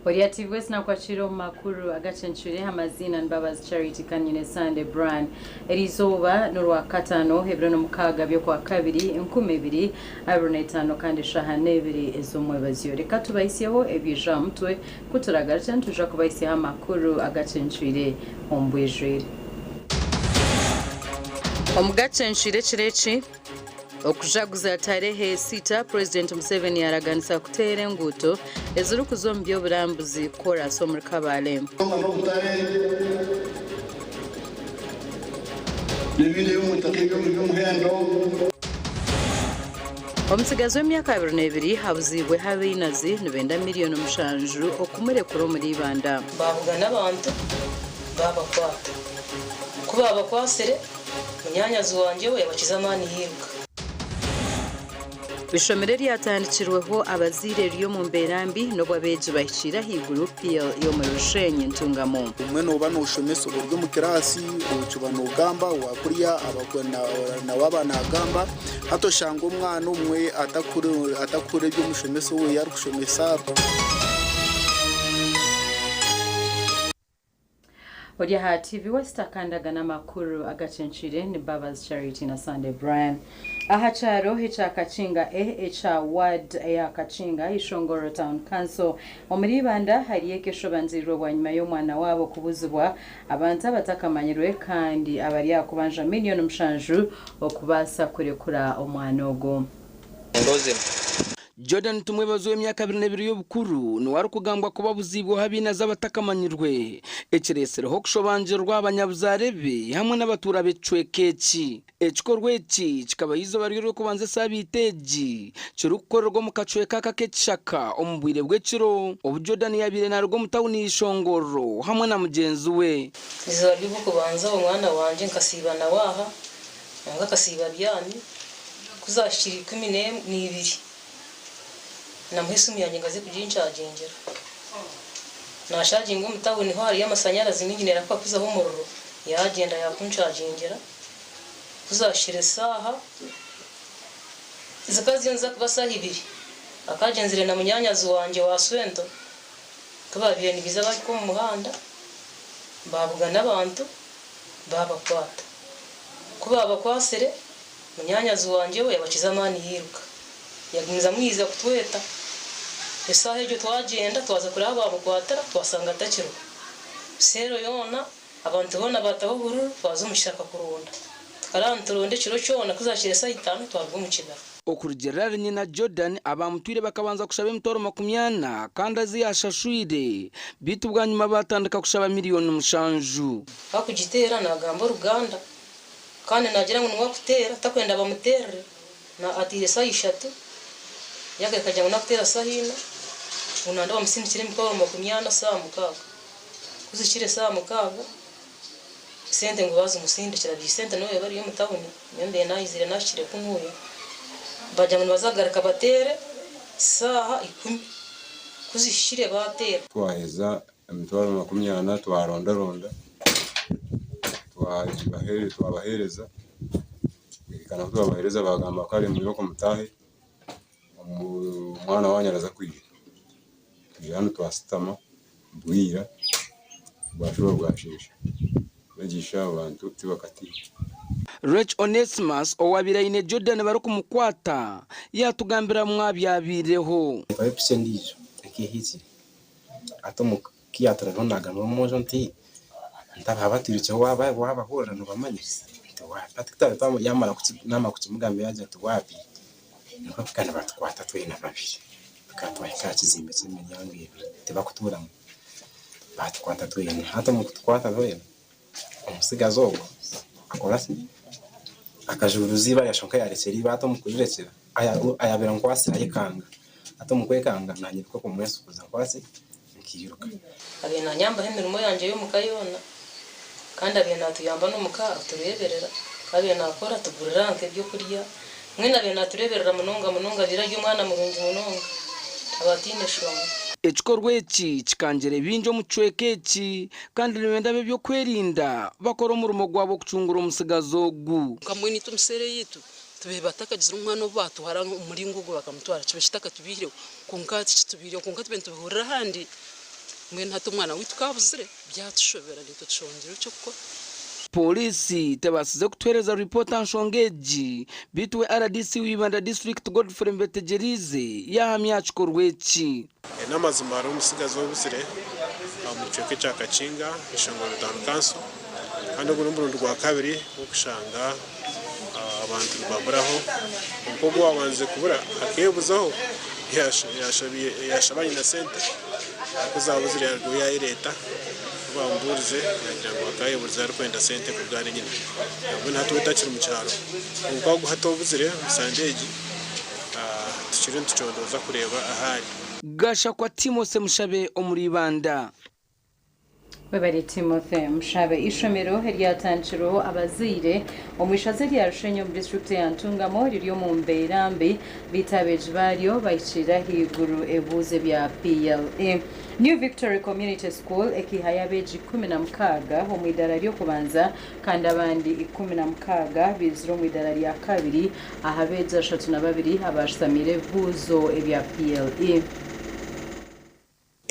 Ori TV West nakwakira omu makuru agacencwire amaziina Mbabazi Charity Kanyine Sunday Brand. Erizooba n'orwakataano ebiro n'omukaaga by'okwakabiri 2025 kandi eshaaha n'ebiri ez'omwebazyo. Reka tubahisyeho ebyija aha mutwe ku turagarukye nituja kubahisyaho amakuru agacencwire omu bwijwire. Omu gacencwire ekiro eki, okujaguza tarehe sita, Purezidenti Museveni yaraganisa kuteera enguuto ezirikuza omu by'oburambuzi koorasi omuri Kabale. N'obutare n'ebindi eby'omu itaka eby'omuhendo. Omutsigazi w'emyaka 22 abuziibweho abainazi nibenda 7,000,000 okumurekura omuri Ibanda. Baabugana abantu, baabakwata. Ku baabakwasire, munyaanyazi wangye we yabakiza amaani yairuka. Ishomero eryatandikirweho abazaire riri omu mbeera mbi n'obu abeegi bahikiire ahaiguru PLE omuri Rushenyi Ntungamo. Obumwe nooba nooshomesa ori omu kiraasi okiba noogamba waakuriya nawe aba naagamba hati oshanga omwana obumwe atakuhurira ebi omushomesa owe arikushomesa. Ori aha TV West akandaga n'amakuru agacencwire ni Mbabazi Charity na Sunday Brian. Aha kyaro ekya Kakinga A ekya ward eya Kakinga Ishongoro Town Council omuri Ibanda hariyo eka eshobangirirwe bwanyima y'omwana waabo kubuzibwa abantu abatakamanyirwe kandi abari aha kubanja 7,000,000 okubaasa kurekura omwana ogwo. Jordan Tumwebaze ow'emyaka 22 y'obukuru niwe arikugambwa kuba abuziibweho abainazi abatakamanyirwe ekireetsireho okushobangirirwa aha banyabuzaare be hamwe n'abatuura b'ekicweka eki. Ekikorwa eki kikabaho eizooba ry'orwokubanza esaabiiti egi kirikukorerwa omu kacweka aka ak'ekishaka omu bwire bw'ekiro obu Jordan yaabaire naaruga omu tauni y'Ishongororo hamwe na mugyenzi we. Eizooba ry'ogwokubanza omwana wangye nkasiiba nawe aha nangwa akasiiba abyami ku zaahikire 12 namuha esimu yangye ngu aze kuginkyagingira. Naashaginga omu tawuni ho hariyo amasanyarazi maingi neerahuka kuzaho omuriro, yaagyenda yaakunkyagingira. Ku zaahikire esaaha zikaba ziriyo niziza kuba saaha ibiri, akaagyenzire na munyaanyazi wangye wa swento, ku baabaire nibaija bahika omu muhanda, baabugana abantu baabakwata. Ku baabakwasire, Munyaanyazi wangye we yabakiza amaani yairuka. Yagumizamu yaija kutweta. Esaaha egyo twagyenda twaza kureeba ahu baamukwatira twashanga atakiriho. Seero yoona abantu boona baataho ohururu twaza omu kishaka kuronda. Tukaraara nituronda ekiro kyona ku zaakire saaha itaano twaruga omu kibira. Okurugiirira ahari nyina Jordan, abaamutwire bakabanza kushaba 40,000 kandi azi yaashashwire beitu bwanyima baatandika kushaba 7,000,000. Akugiteera naagamba oruganda. Kandi naagira ngu niwe akuteera, takwenda bamuteerere, na ateire saaha ishatu, yaagaruka agira ngu naakuteera saaha ina, ngu nanda bamusindikire 40,000 saaha mukaaga. Ku zihikire saaha mukaaga, sente ngu baazimusindikira, beitu sente nobu eba eri omu tawuni, nyowe mbaire naayizire naahikire kunuuya, baagira ngu nibaza kugaruka bateere saaha ikumi, ku zihikire baateera. Twaheza 40,000 twarondaronda twabaheereza kuhika ahu twabaheereza baagamba kare mwirooko mutaahe omwana waanyu araza kwija. Twija hanu twashutama bwira bwashuba bwasheesha beegyesa abo bantu tibakatiina. Rach Onesmus owaabaire aine Jordan barikumukwata yaatugambira mwabyabaireho. Mpayo piki endiijo ekeehikire. Hati omu ku yaaturabyeho naagambira omwojo nti, Ntaaha batwirukyeho waaba waabahurira nobamanya? Nti waapi. Hati ku twaabaire yaamara naamara kukimugambira yaagira ati waapi, nikwo kuhika nibatukwata twena babiri. Tukaba twahika aha kizimbe ky'emiryango ebiri tibakutuuramu, baatukwata twena. Hati omu kutukwata twena, omutsigazi ogwo akora ki? Akajuuruza eibare yashusha nk'ayaarekyera eibare hati omu kurirekyera ayaabaire ankwatsire ayekanga. Hati omu kwekanga naanye nikwo kumwesukuza nkwatse nkairuka. Abaire nanyambaho emirimo yangye y'omuka yoona kandi abaire natuyamba n'omuka atureeberera Ku abaire naakora atugurira nk'ebyokurya, mbwenu abaire naatureeberera munonga munonga, abaire ari omwana murungi munonga, aba ataine shonga. Ekikorwa eki kikangire baingi omu kicweka eki kandi nibenda ab'ebyokwerinda bakore omurimo gwabo kucungura omutsigazi ogu. Nka mbwenu itwe omu seera eyaitu tubaire batakagizire omwana obu baatwara omu muringo ogwo bakamutwara kiba kitakatubaireho kwonka hati kitubaireho kwonka tubaire nitubihurira ahandi mbwenu hati omwana waitu ku abuzire byatushobera naitwe tushongire eky'okukora. Pooriisi tebaasize kutuheereza ripoota aha nshonga egi beitu we rdc w'Ibanda disiturikiti Godfrey Mbetegyereize yaahamya aha kikorwa eki. N'amazima hariho omutsigazi obuzire omu kicweka ekya Kakinga, Ishongoro Town Council kandi ogu n'omurundi gwakabiri gw'okushanga abantu nibaburaho kwonka ogu owabandize kubura akeebuzaho yashaba nyina sente ku zaabuzire yarugaho yayereeta ku baamubuurize yaagira ngu akayeburiza arikwenda sente kuruga ahari nyina nabwo hati we takiri mu kyaro kwonka ogu hati obuzire omu egi Tukiriyo nitucondooza kureeba ahu ari. Gashakwa Timothy Mushabe omuri Ibanda. Webare Timothy Mushabe. Eishomero eryatandikirweho abazaire omu ishaza erya Rushenyi omu disiturikiti eya Ntungamo riri omu mbeera mbi beitu abeegi baaryo bahikirire ahaiguru ebibuuzo ebya PLE. New Victory Community School ekaihayo abeegi 16 omu idaara ry'okubanza Kandi abandi 16 baizire omu idaara rya kabiri aha beegi 32 abaashutamiire ebibuuzo ebya PLE.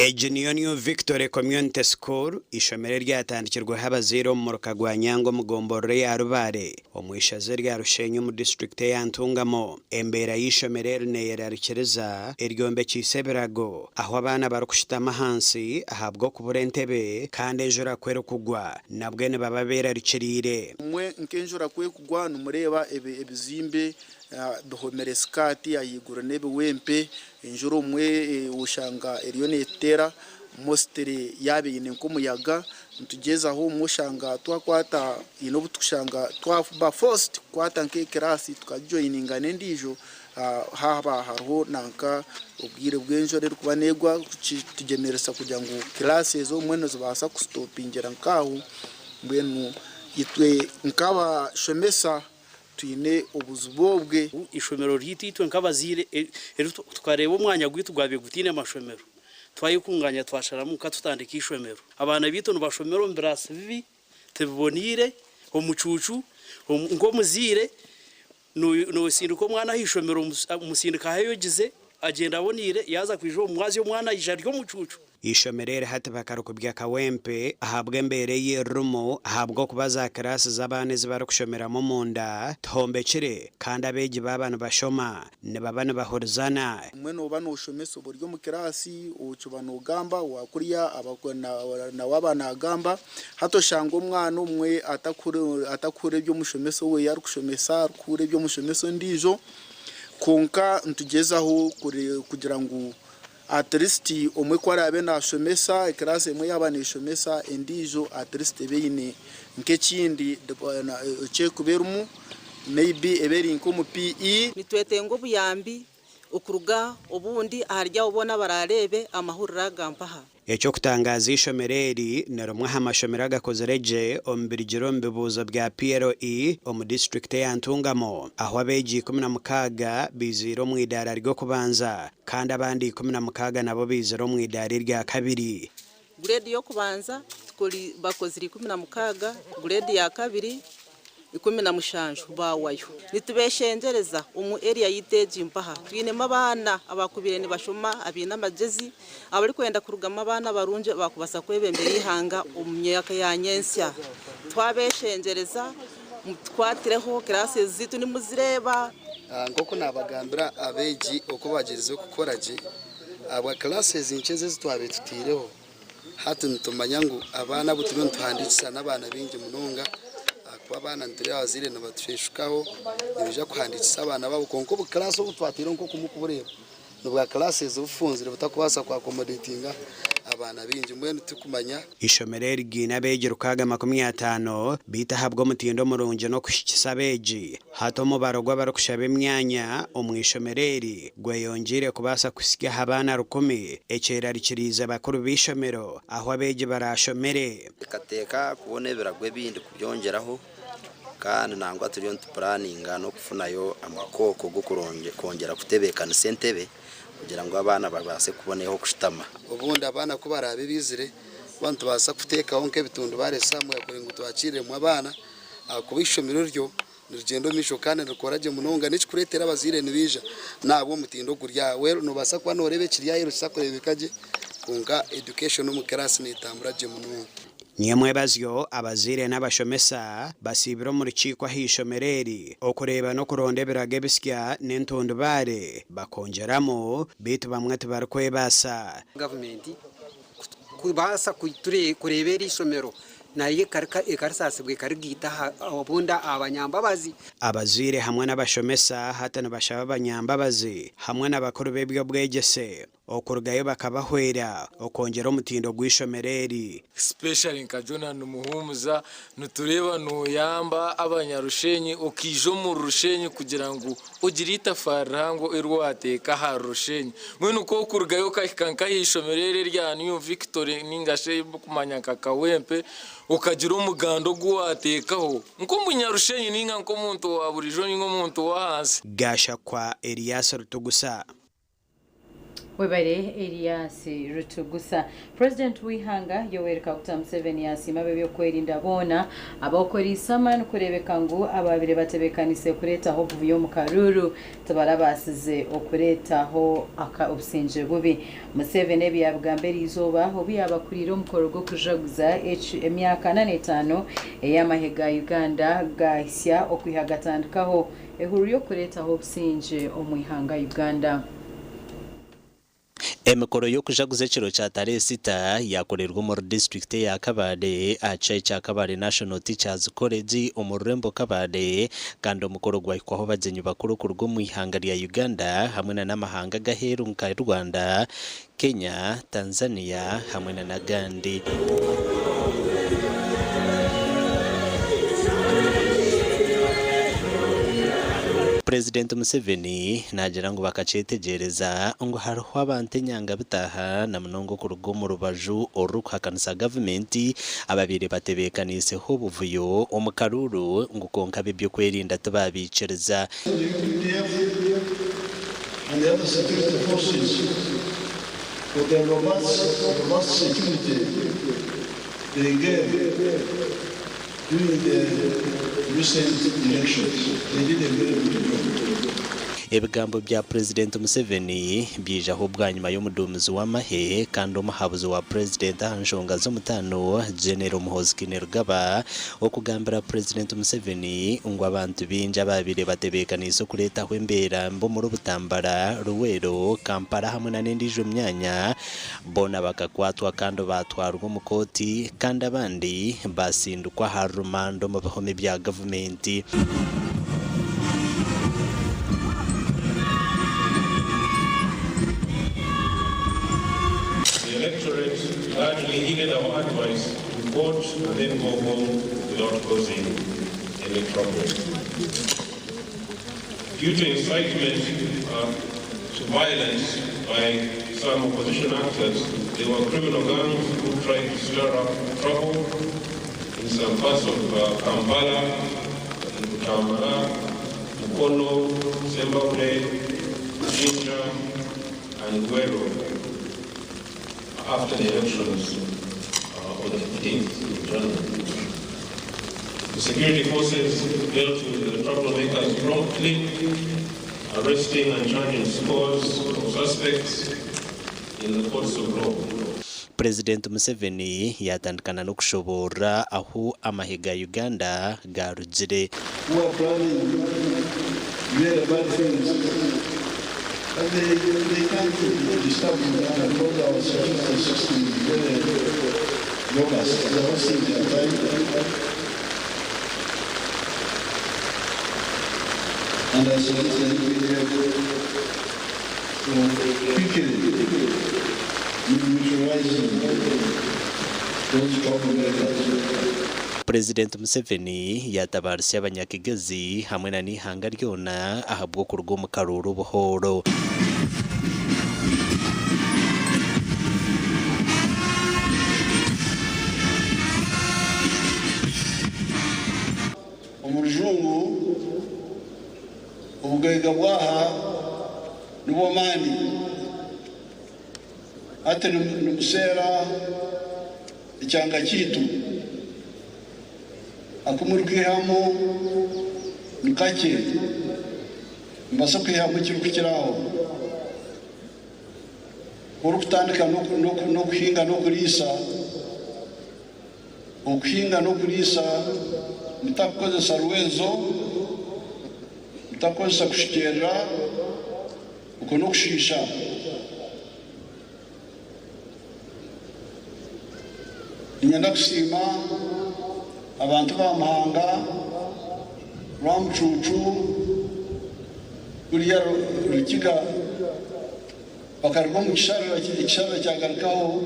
Egi niyo New Victory Community School, eishomero eryatandikirweho abazaire omu muruka gwa Nyanga omu gomborora eya Rubare, omu ishaza erya Rushenyi omu disiturikiti eya Ntungamo. Embeera y'eishomero eri neyerarikiriza, eryombekiise ebirago, ahu abaana barikushutama ahansi ahabw'okubura entebe kandi enjura ku erikugwa Nabwe nibaba beerarikiriire. Imwe nk'enjura ku ekugwa nimureeba ebizimbe bihomire sikaati ahaiguru n'ebiwempe, enjura obumwe oshanga eriyo neetuteera mostly yaaba eine nk'omuyaga, nitugyezaho obumwe oshanga twakwata haine obu turikushanga twaba forced kukwata nk'ekiraasi tukagijoyininga n'endiijo haaba hariho nanka obwire bw'enjura erikuba neegwa kitugyemeresa kugira ngu kiraasi ezo obumwe nizibaasa kusitopingira nk'aho mbwenu itwe nk'abashomesa twine obuzibu obwe. Eishomero ryaitu itwe nk'abazaire tukareeba omwanya gwaitu gwabaire gutaine mashomero twayekunganya twasharamu ka tutandike eishomero. Abaana baitu nibashomera omu biraasi bibi tibiboneire, omucuucu, nk'omuzaire Noosindika omwana aha ishomero omusindika ahu ayogize, agyenda aboneire, yaaza kwija omu mwazyo omwana aija ari omucuucu. Eishomero eri hati bakarikubya Kawempe ahabw'embeera ei ririmu ahabw'okuba za kiraasi z'abaana ezi barikushomeramu omunda tihombekire kandi abeegi baaba nibashoma nibaba nibahurizana. Obumwe nooba nooshomesa oba ori omu kiraasi okiba noogamba owa kuriya nawe aba naagamba. Hati oshanga omwana omwe atakuhurira ebi omushomesa owe arikushomesa, arikuhurira ebi omushomesa ondiijo. Kwonka nitugyezaho kugira ngu at least omwe ku araabe naashomesa, ekiraasi emwe yaaba neeshomesa, endiijo at least ebe eine nk'ekindi eki erikuba erimu, maybe ebe eri nk'omu PE. Nitwetenga obuyambi okuruga obundi ahari abo boona abaraareebe amahurire aga mpaha. Eky'okutangaaza eishomero eri ni rimwe aha mashomero agakozire gye omu birugire omu bibuuzo bya PLE omu disiturikiti eya Ntungamo ahu abeegi 16 baiziire omu idaara ry'okubanza kandi abandi 16 nabo baizire omu idaara erya kabiri. Gureedi y'okubanza bakozire 16, gureedi ya kabiri 17 baawayo. Nitubeshengyereza omu area yaitu egi mpaha twinemu abaana abakubaire nibashoma abaine amagyezi abarikwenda kurugamu abaana barungi abakubasa kwebembera eihanga omu myaka ya nyensya. Twabeshengyereza mutukwatireho classes zaitu nimuzireeba. Nk'oku naabagambira abeegi oku bagyerize kukora gye ahabwa classes nkye ezi twabaire tutaireho. Hati nitumanya ngu abaana abu turiyo nituhandiikisa n'abaana baingi munonga ahakuba abaana nitureeba abazaire nibatusheshukaho nibaija kuhandiikisa abaana baabo kwonka obu class obu twataireho nk'oku murikubureeba nibwa classes bufunzire butakubaasa ku accommodatinga abaana baingi mbwenu turikumanya Eishomero eri riine abeegi 650 beitu ahabw'omutindo murungi n'okuhikisa abeegi, Hati omubaro gw'abarikushaba emyanya omu ishomero eri gweyongyeire kubaasa kuhitsya aha baana rukumi, ekyerarikiriize bakuru b'eishomero ahu abeegi baraashomere. Nteekateeka kubona ebirago ebindi kubyongyeraho Kandi nangwa turiyo nitupuraninga n'okufunayo amakooko g'okwongyera kutebeekanisa entebe kugira ngu abaana babaase kubona ah'okushutama. Obundi abaana ku baraabe baizire, kuba nitubaasa kuteekaho nk'ebitundubaare somewhere kugira ngu twakiiriremu abaana ahakuba eishomero ryo nirigyenda omu maisho kandi nirikora gye munonga. N'ekirikureetera abazaire nibaija n'ahabw'omutindo oguri aha. Well noobaasa kuba nooreeba ekiri aheeru kitakureebeka gye kwonka education omu kiraasi neetambura gye munonga. Nyomwebazyo, abazaire n'abashomesa basiibire omu rukiiko aha ishomero eri okureeba n'okuronda ebirago ebisya n'entundubaare bakongyeramu beitu bamwe tibarikwebaasa. Gavumenti kubaasa kureeba eri ishomero nayo ekarisaasibwa ekarigaita obundi aha banyambabazi. Abazaire hamwe n'abashomesa hati nibashaba abanyambabazi hamwe n'abakuru b'eby'obwegyese Okurugayo bakabahwera okwongyera omutindo gw'eishomero eri. Especially nka Jonah Nimuhumuza, nitureeba noyamba abanyarushenyi okaija omuri Rushenyi kugira ngu ogire eitafaari rihango eri wateeka ahari Rushenyi. Mbwenu ku orikurugayo okahika nk'aha ishomero eri erya New Victory ninga shi eri barikumanya nka Kawempe, okagira omuganda ogu wateekaho nk'omunyarushenyi ninga nk'omuntu wa buriijo ninga omuntu w'ahansi. Gashakwa Elias Rutugusa. Webare Elias Rutugusa. Purezidenti w'eihanga Yoweri Kaguta Museveni yasiima ab'ebyokwerinda boona abakoriise amaani kureebeka ngu ababaire batebeekanise kureetaho obuvuyo omu karuuru tibarabaasize okureetaho obusingye bubi. Museveni ebi yaabigamba eriizooba obu yaabakuriire omukoro gw'okujaguza emyaka 45 ey'amahe ga Uganda gaahitsya okwiha gatandikaho Ehuru y'okureetaho obusingye omu ihanga Uganda. Emikoro y'okujaguza ekiro kya tarehe sita yakorerwa omuri disiturikiti eya Kabale aha kishaayi kya Kabale National Teachers College omu rurembo Kabale kandi omukoro gwahikwaho abagyenyi bakuru kuruga omu ihanga rya Uganda hamwe na n'amahanga ag'aheeru nka Rwanda, Kenya, Tanzania hamwe na n'agandi. Purezidenti Museveni naagira ngu bakakyetegyereza ngu hariho abantu enyanga bitaaha na munonga okuruga omu rubaju orurikuhakanisa gavumenti ababaire batebeekaniiseho obuvuyo omu karuuru ngu kwonka ab'eby'okwerinda tibaabaikiriza. And the other security forces for their robust, robust security they gave during the recent elections. They did a very good job. Ebigambo bya Purezidenti Museveni byijaho bwanyima y'omuduumizi w'amahe kandi omuhabuzi wa Purezidenti aha nshonga z'omutaano, Genero Muhoozi Kainerugaba okugambira Purezidenti Museveni ngu abantu baingi abaabaire batebeekaniise okureetaho embeera mbi omuri Butambala, Luweero, Kampala hamwe na n'endiijo myanya boona bakakwatwa kandi baatwarwa omu kooti kandi abandi baasindikwa aha rumanda omu bihome bya gavumenti. The electorate largely heeded our advice to vote and then go home without causing any trouble. Due to incitement to violence by some opposition actors, there were criminal gangs who tried to stir up trouble in some parts of Kampala, in Butambala, Mukono, Sembabule, Jinja, and Luweero after the elections on the 15th of January. The security forces dealt with the troublemakers promptly, arresting and charging scores of suspects in the courts of law. Purezidenti Museveni yaatandika n'okushoboorora ahu amahe ga Uganda gaarugire. Who are planning very bad things, but they, they can't disturb Uganda because our security system is very robust. They are wasting their time. And I salute the UPDF for quickly neutralizing those troublemakers. Purezidenti Museveni yaatabaaritsya abanyakigezi hamwe na n'eihanga ryona ahabw'okuruga omu karuuru obuhooro. Omu Obugaiga bw'aha nibw'amaani. Hati nimuseera ekyanga kyaitu. Aku murikwihamu ni kakye, nimubaasa kwihamu ekirikukira aho. Ku orikutandika n'okuhinga n'okuriisa, okuhinga n'okuriisa mutakukozesa rwezo, mutakukozesa kushukyerera, okwo n'okushiisha. Niinyenda kusiima abantu ba Muhanga, Rwamucuucu, kuriya Rukiga bakaruga omu kisharara, ekisharara kyagarukaho.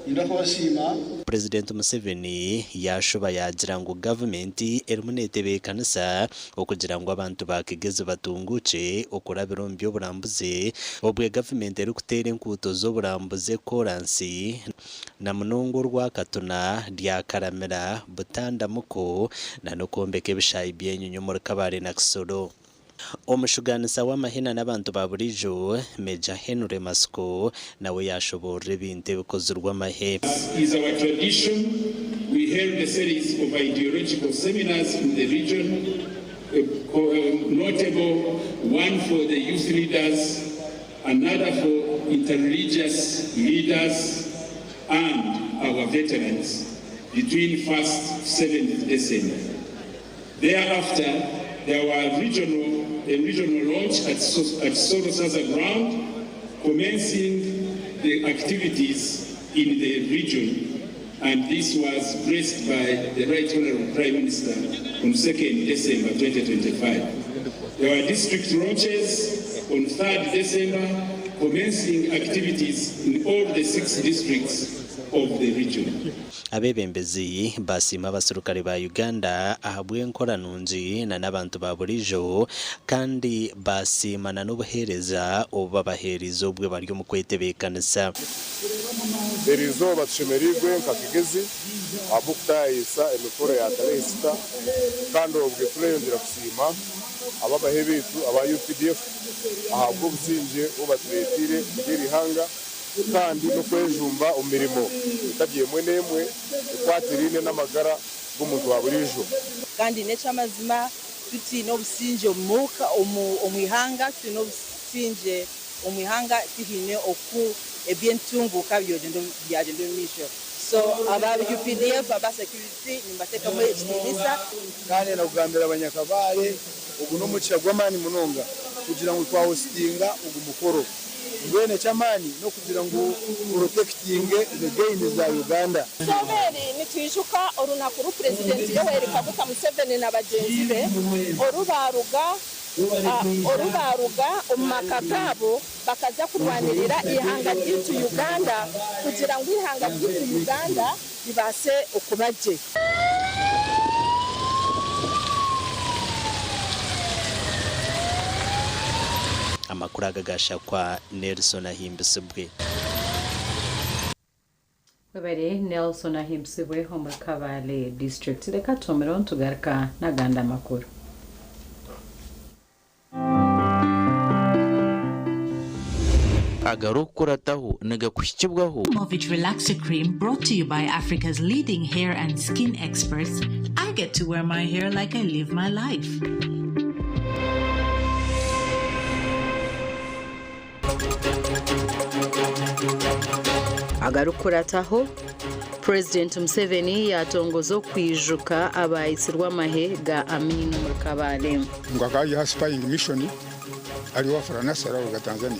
Niinyenda kubasiima. Purezidenti Museveni yaashuba yaagira ngu gavumenti erimu neetebeekanisa okugira ngu abantu ba Kigezi batunguukye okurabira omu by'oburambuzi obwe gavumenti erikuteera enkuuto z'oburambuzi koransi na munonga orwa Katuna, Ryakaramira, Butanda Muko na n'okwombeka ebishaayi by'enyonyi omuri Kabale na Kisoro. Omushugaanisa w'amahe na n'abantu ba buriijo, Major Henry Matsiko nawe yaashoboorora ebintu ebikozirwe amahe. As is our tradition, we held a series of ideological seminars in the region, a notable one for the youth leaders, another for interreligious leaders and our veterans between 1st 7th December. Thereafter, there were regional, a regional launch at, at Sorosaza ground, commencing the activities in the region. And this was graced by the Right Honorable Prime Minister on 2nd December 2025. There were district launches on 3rd December, commencing activities in all the six districts of the region. Abeebembezi baasiima abaserukare ba Uganda ahabw'enkora nungi na n'abantu ba buriijo kandi baasiima na n'obuheereza obu babaheeriize obwe bari omu kwetebeekanisa. Eriizooba tushemereirwe nka Kigezi ahabw'okutaayaayisa emikoro ya tarehe sita kandi obwe tureyongyera kusiima ab'amahe beitu aba UPDF ahabw'obusingye obu batureeteire omuri eri ihanga. kandi n'okwejumba omu mirimo etari emwe n'emwe ekwatiraine n'amagara g'omuntu wa buriijo. Kandi n'eky'amazima tutiine obusingye omuka omu ihanga, tutiine obusingye omu ihanga tihaine oku eby'entunguuka byagyenda omu maisho. So aba UPDF, aba security nimbateekamu ekitiinisa. Kandi nakugambira abanyakabale ogu n'omugisha gw'amaani munonga kugira ngu twahositinga ogu mukoro. Mbwenu eky'amaani n'okugira ngu protectinge the gains za Uganda. Eizooba eri nitwijuka orunaku ru Purezidenti Yoweri Kaguta Museveni na bagyenzi be oru baaruga oru baaruga omu maka gaabo bakaza kurwanirira eihanga ryaitu Uganda kugira ngu eihanga ryaitu Uganda ribaase okuba gye. Amakuru aga gashakwa Nelson Ahimbisibwe. Webare Nelson Ahimbisibwe omuri Kabale district. Reka tuhomereho nitugaruka n'agandi amakuru. Agarikukurataho nigakuhikibwaho. Movit Relaxer Cream brought to you by Africa's leading hair and skin experts. I get to wear my hair like I live my life. Agarikukurataho, Purezidenti Museveni yaatongoza okwijuka abaayitsirwe amahe ga Amin omuri Kabale. Ngu akaba ari aha spying mission ari owa Franasara oruga Tanzania.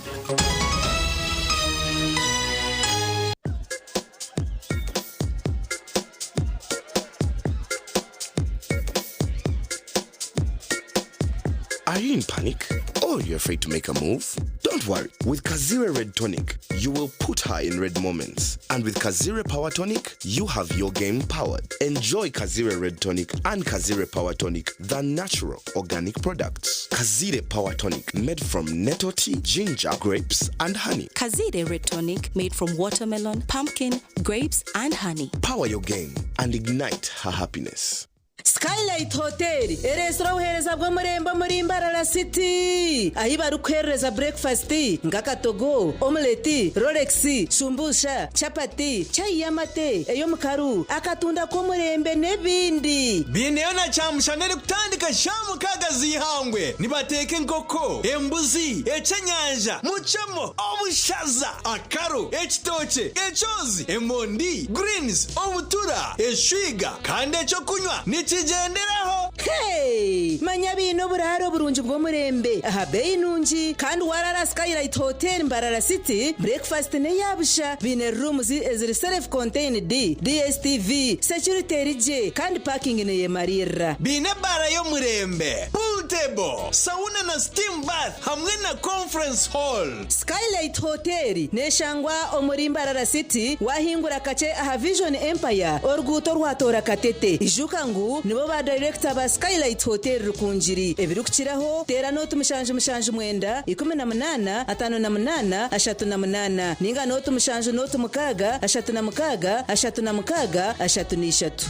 Are you in panic? Or you're afraid to make a move? Don't worry. With Kazire Red Tonic, you will put her in red moments. And with Kazire Power Tonic, you have your game powered. Enjoy Kazire Red Tonic and Kazire Power Tonic, the natural organic products. Kazire Power Tonic, made from nettle tea, ginger, grapes, and honey. Kazire Red Tonic, made from watermelon, pumpkin, grapes, and honey. Power your game and ignite her happiness. Skylight Hotel ereetsire obuheereza bw'omurembe omuri Mbarara City ahi barikuheerereza breakfast nk'akatogo, omelette, rolex, shumbusha, chapati, chai y'amate, ey'omukaru, akatunda k'omurembe n'ebindi. Baineyo na kyamushana erikutandika shaaha mukaaga z'eihangwe. Nibateeka enkoko, embuzi, ekyenyanja, mucemo, obushaza, akaro, ekitookye, ekyozi, emondi, greens, obutura, eshwiga kandi ekyokunywa nikigyenderaho. Hey! Manya baine oburaaro burungi bw'omurembe aha beeyi nungi kandi waraara aha Skylight Hotel Mbarara City, breakfast n'eya busha. Baine rooms eziri self contained, DSTV, security eri gye kandi parking neyemariirira. Baine ebaara y'omurembe, pool table, sauna na steam bath hamwe na conference hall. Skylight Hotel neshangwa omuri Mbarara City wahingura kakye aha Vision Empire oruguuto orwatoora Katete. Ijuka ngu nibo ba dayirekita ba Skylight Hotel Rukungiri. Ebirikukiraho teera nooti 779 18 58 38 ninga nooti 7 6 36 33.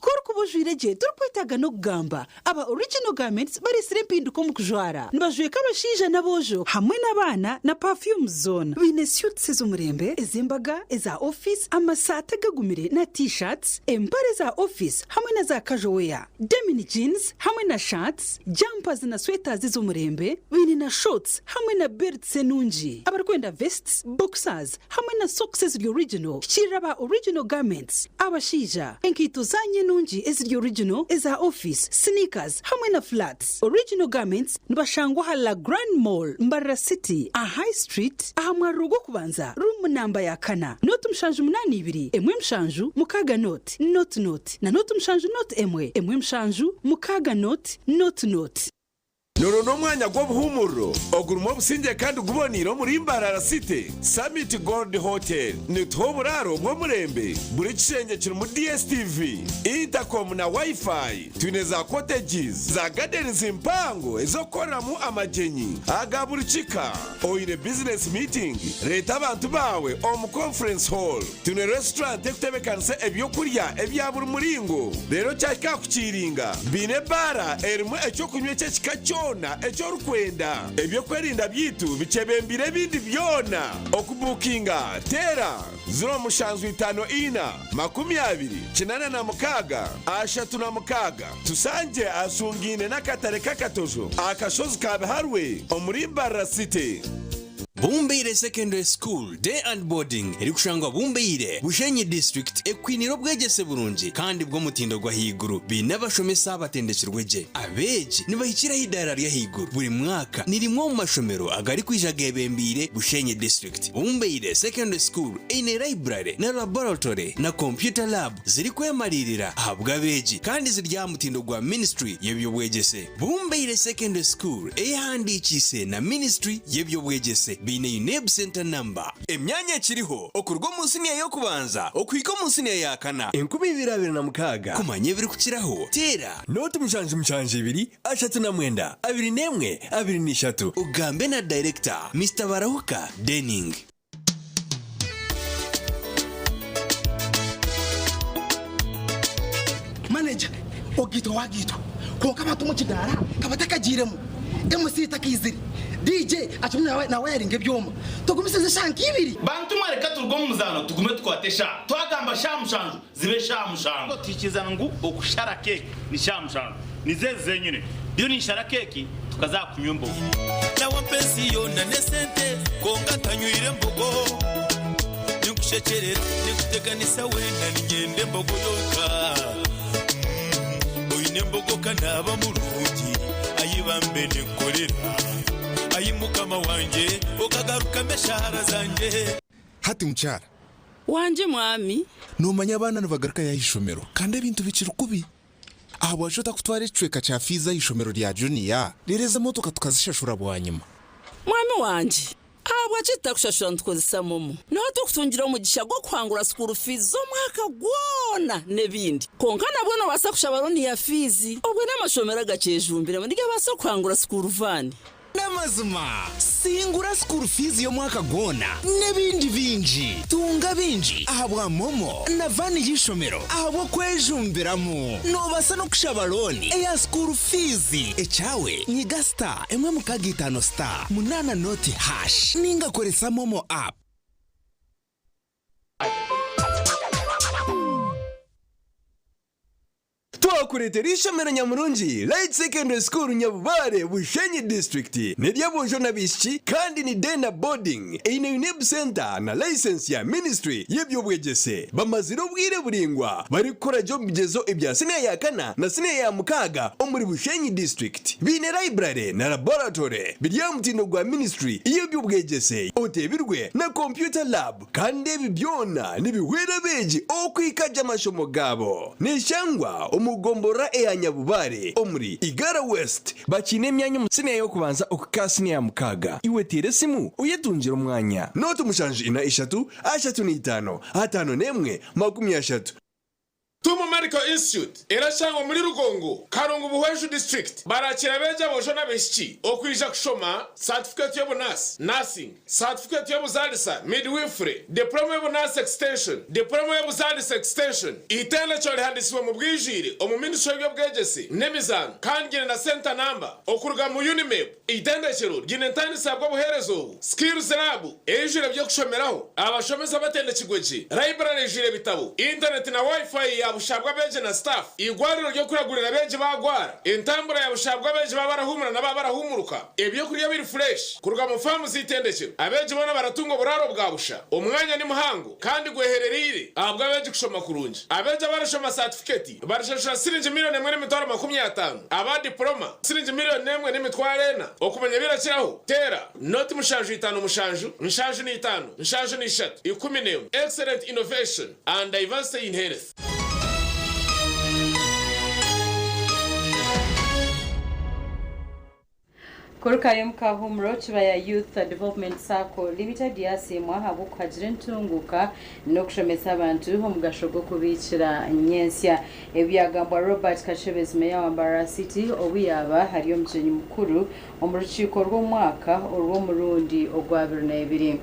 Ku orikuba ojwaire gye torikwetaaga n'okugamba. Aba Original Garments bareetsire empinduka omu kujwara. Nibajweka abashaija n'aboojo hamwe n'abaana na perfumes zoona. Baine suits ez'omurembe, ez'embaga, eza ofiisi, amasaati agagumire na T-shirts, empare za ofiisi hamwe na za casual wear, denim jeans hamwe na shirts, jumpers na sweaters ez'omurembe. Baine na shorts hamwe na belts enungi. Abarikwenda vests, boxers hamwe na socks eziri original, hikiirira aba Original Garments, abashaija, enkaito zaanyu enungi eziri original, eza ofiisi, sneakers hamwe na flats. Original Garments nibashangwa aha La Grand Mall, Mbarara City, aha High Street, aha mwariro gw'okubanza, room namba ya kana, nooti 782 1 7 6 nooti nooti nooti na nooti 7 nooti 1 1 7 6 nooti nooti nooti. Nooronda omwanya gw'obuhuumuriro ogurimu obusingye kandi guboneire omuri Mbarara City? Summit Gold Hotel netuha oburaaro bw'omurembe. Buri kishengye kirimu DSTV, intercom na Wi-Fi. Twine za cottages za gardens mpango ez'okukoreramu amagyenyi aga buri kika. Oine business meeting? Reeta abantu baawe omu conference hall. Twine restaurant ekutebekanisa eby'okurya ebya buri muringo. Reero kyahika aha kukiiringa, baine ebaara erimu eky'okunywa eky'ekika kyona eki orikwenda. Eby'okwerinda byaitu bikyebembeire ebindi byona. Okubuukinga, teera, 0754 20 86 36. Tushangye ahashungaine n'akatare k'Akatojo aha kashozi ka Biharwe omuri Mbarara City. Bumbeire Secondary School Day and Boarding erikushangwa Bumbeire, Bushenyi District ekwiniire obwegyese burungi kandi bw'omutindo gw'ahaiguru. Baine abashomesa abatendekirwe gye. Abeegi nibahikira aha idaara ry'ahaiguru buri mwaka. Ni rimwe omu mashomero agarikwija geebembeire Bushenyi District. Bumbeire Secondary School eine library na laboratory na computer lab zirikwemariirira ahabw'abeegi kandi ziri aha mutindo gwa Ministry y'eby'obwegyese. Bumbeire Secondary School eyehandiikiise na Ministry y'eby'obwegyese baine UNEB Centre Number. Emyanya ekiriho okuruga omu siniya y'okubanza okuhika omu siniya ya kana. 2026. Kumanya ebirikukiraho, teera. Nooti 772 39 21 23. Ogambe na Dayirekita, Mister Barahuka Denning. Manager, Ogaitwa wagaitwa kwonka abantu omu kidaara ka batakagiiremu, MC takaizire, DJ akirimu nawayaringa ebyoma, tugumisirize eshaaha nka ibiri. Bantu mwe reka turuge omu muzaano tugume tukwate eshaaha. Twagamba shaaha mushanju zibe eshaaha mushanju. Tuhikirizana ngu okushara keeki ni shaaha mushanju. Nizo ezi zenyine. Ndiyo ninshara keeki tukaza aha kunywa embogo. Nawampa ensi yoona n'esente kwonka ntanywire mbogo. Ninkushekyerera ninkuteganisa weena niinyenda embogo yonka. Oine embogo ka naaba murungi ayi bambe ninkukorera. Ayi mukama wangye okagarukamu eshaara zangye. Hati mukyara. Wangye mwami. Noomanya abaana nibagarukayo aha ishomero kandi ebintu bikiri kubi. Ahabwaki otakutwara ekicweka kya fiizi aha ishomero rya juniya, reero ezo emotoka tukazishashura bwanyima? Mwami wangye, ahabwaki tutakushashura nitukozesa momo? Niho turikutungira omugisha gw'okuhangura sukuuru fiizi z'omwaka gwona n'ebindi. Kwonka nabwo noobaasa kushaba looni ya fiizi. Obwo n'amashomero agakyejumbiremu nigabaasa kuhangura sukuuru vaani. N'amazima, singura school fees y'omwaka gwona n'ebindi bingi. Tunga bingi ahabwa MoMo na van y'eishomero ahabw'okwejumbiramu. Noobaasa n'okushaba looni eya school fees. Ekyawe nyiga star emwe mukaaga itaano star munaana nooti hash ninga koresa MoMo app. Twakureetera eishomero nyamurungi Light Secondary School Nyabubare, Bushenyi District. N'ery'aboojo n'abaishiki kandi ni day na boarding. Eine UNEB Centre na license ya Ministry y'eby'obwegyese. Bamazire obwire buraingwa barikukora gye omu bigyezo ebya siniya ya kana na siniya ya mukaaga omuri Bushenyi District. Baine library na laboratory biri aha mutindo gwa Ministry y'eby'obwegyese oteebirwe na computer lab. Kandi ebi byona nibihwera abeegi okwika gye amashomo gaabo. Neshangwa omu gomborora eya Nyabubare omuri Igara West. Bakiine emyanya omu siniya y'okubanza okuhika aha siniya ya mukaaga. Iwe teera esimu oyetungire omwanya. Nooti mushanju ina ishatu ashatu na itaano ataano n'emwe 30. Tumu Medical Institute erashangwa omuri Rugongo, Karungu Buhweju District. Barakira abeegi aboojo n'abaishiki okwija kushoma satifikeeti y'obunaasi, Nursing, satifikeeti y'obuzaalisa, Midwifery, Diploma y'obunaasi Extension, Diploma y'obuzaalisa Extension. Eitendekero rihandisibwe omu bwijwire omu Ministry y'eby'obwegyese n'emizaano kandi ryine na centre number okuruga mu UNIMEB. Eitendekero ryine entandisa ahabw'obuheereza obu, Skills Lab eijwire eby'okushomeraho, abashomesa batendekirwe gye, library eijwire ebitabo, intaneti na Wi-Fi ya busha ahabw'abeegi na staff, eigwariro ry'okuragurira abeegi baagwara, entambura ya busha ahabw'abeegi baaba barahuumura na baaba barahuumuruka, ebyokurya biri fresh kuruga mu faamu z'eitendekero. Abeegi boona baratunga oburaaro bwa busha. Omwanya ni muhango kandi gweherereire ahabw'abeegi kushoma kurungi. Abeegi abarashoma saatifiketi Barishashura siringi milioni emwe n'emitwaro 50, aba dipuloma siringi milioni emwe n'emitwaro ena. Okumanya ebirakiraho, teera noti mushanju itaano mushanju, nshanju n'itaano, nshanju n'ishatu, 11. Excellent innovation and diversity in health. Kurukayo omu kahuumuro, Kibaya Youth Development Sacco Limited yasiimwa ahabw'okuhagira entunguuka n'okushomesa abantu omugasho gw'okubiikira nyentsya. Ebi byagambwa Robert Kashebezi Meeya wa Mbarara City obu yaaba ari omugyenyi mukuru omu rukiiko rw'omwaka orw'omurundi ogwa 22.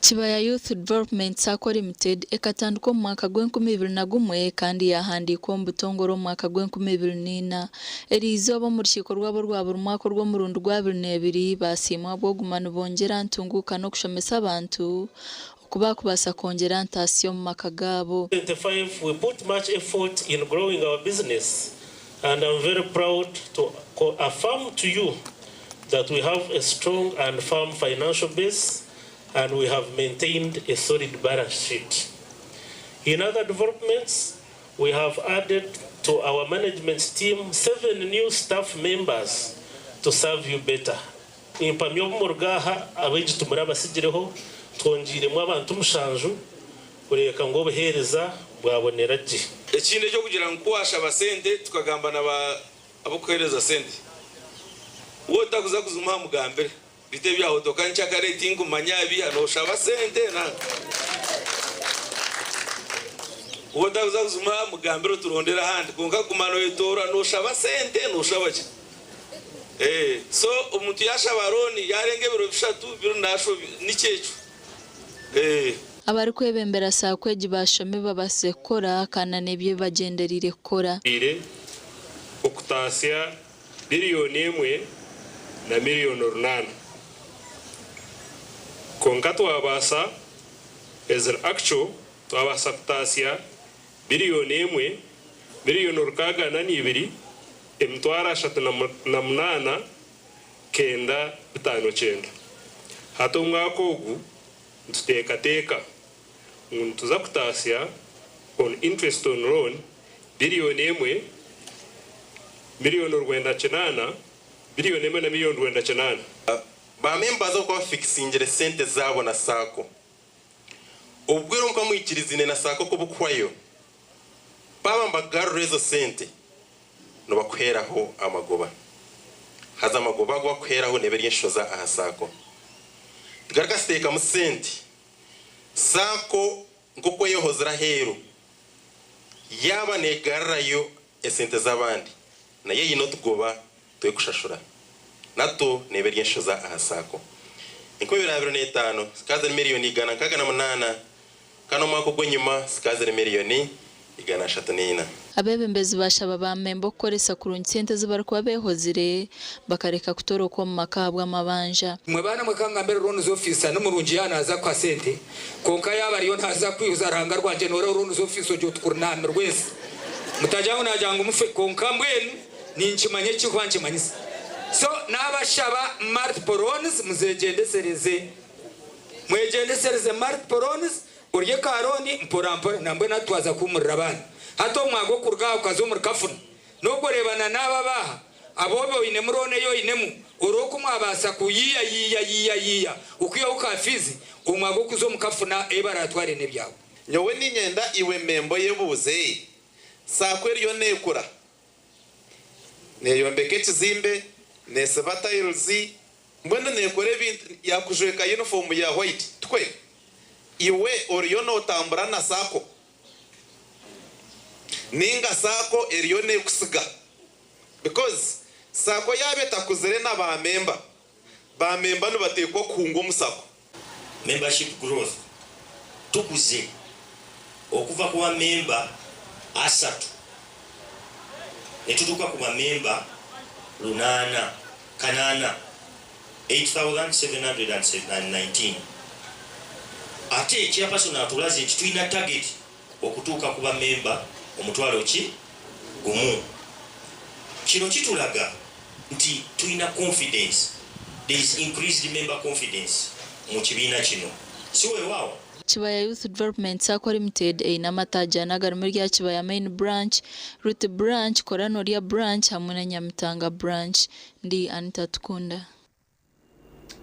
Kibaya Youth Development Sacco Limited ekatandikwa omu mwaka gw'enkumi ibiri na gumwe kandi yaahandiikwa omu butongore omu mwaka gw'enkumi ibiri n'eina. Eriizooba omu rukiiko rwabo orwa buri mwaka orw'omurundi gwa abiri n'ebiri, baasiimwa ahabw'okuguma nibongyera aha ntunguuka n'okushomesa abantu oku baakubaasa kwongyera aha ntaasya omu maka gaabo. 25 we put much effort in growing our business and I'm very proud to affirm to you that we have a strong and firm financial base and we have maintained a solid balance sheet. In other developments, we have added to our management team seven new staff members to serve you better. Nimpamya obu muruga aha, abaingi timuri abatsigireho, twongyeiremu abantu mushanju kureebeka ngu obuheereza bwabonera gye. Ekindi eky'okugira ngu ku waashaba sente tukagamba na ab'okuheereza sente, waaba otarikuza kuzimuha mugambire. Beitu ebyahotoka nkyakare tinkumanya abiha noshaba sente na waaba otakuza kuzimuha mugambire oturondere ahandi kwonka kuguma noyetoorora noshaba sente noshaba ki eeh so omuntu yashaba loan yarenga ebiro bishatu biro nashobi nikyo ekyo eeh. Abarikwebembera Sacco egi baashoma ebi babaasize kukora kandi na n'ebyo ebi bagyendereire kukora. Okutaasya Biriyoni emwe na miriyoni runaana. Kwonka twabaasa, eziri actual, twabaasa kutaasya biriyoni emwe, miriyoni rukaaga na n'ibiri, emitwaro ashatu na munaana, kenda bitaano kyenda. Hati omwaka ogu nituteekateeka ngu nituza kutaasya on interest on loan Biriyoni emwe, miriyoni 98, biriyoni emwe na miriyoni 98. Ba members abo kuba bafikisingire sente zaabo na sacco. Obubwire obu mukuba mwikiriziine na sacco ku bukuhwayo, baaba nibakugarurira ezo sente, nibakuheeraho amagoba. Haza amagoba agu bakuheeraho neeba eri enshoza aha sacco. Tugaruka tuteekamu sente, sacco nk'oku eyehozire aheeru, Yaaba neegarurayo esente z'abandi, nayo eine otugoba tw'ekushashura. Nato neeba eri enshoza aha saako. 2025 zikaba ziri miriyoni 168 kandi omwaka ogw'enyima zikaba ziri miriyoni 134. Abeebembezi baashaba baamemba okukoresa kurungi sente ezi barikuba beehozire bakareka kutoroka omu maka ahabw'amabanja. Imwe baana mwe ka ngambire loans officer ni murungi yaaba naaza kuha sente kwonka yaaba ariyo naaza kwihuza Ruhanga rwangye noreeba loans officer ogyo tukurinamirwa ensi mutagira ngu nagira ngu mufe kwonka mbwenu ninkimanya ekirikuba nikimanyisa so nabashaba multiple loans muzegyendesereze mwegyendesereze multiple loans Orye ka loan mpora mpora nambwenu hati twaza kuhumurira abaana. Hati omwaka gw'okuruga aha okaza omuri kafuna nobwo oreebana naabo abaaha aboobe oinemu loan ei oinemu orebe oku mwabaasa kuyiiya yiiya yiiya yiiya okwihaho ka fees omwaka gw'okuza omu kafuna ei baraatware n'ebyawe. Nyowe niinyenda iwe memba oyebuuze, Saako eriyo neekura? Neeyombeka ekizimbe, neesiba tiles, mbwenu neekora ebintu, yaakujweka yunifoomu ya white, tikwe? Iwe oriyo nootambura na saako? Nainga saako eriyo neekusiga? Because saako yaaba etakuzire na baamemba, baamemba nibateekwa kuhunga omu saako. Membership growth, Tukuze okuva ku bamemba asatu ne tutuuka ku bamemba lunaana kanaana, 8719. Ate Chairperson atulaze nti tulina target okutuuka ku bamemba omutwalo ki gumu. Kino kitulaga nti tulina confidence, there is increased member confidence mu kibiina kino, si weewaawo? Kibaya Youth Development Sacco Limited eine amataagi ana agarimu erya Kibaya Main Branch, Ruti Branch, Koranorya Branch hamwe na Nyamitanga Branch. Ndi Anita Tukunda.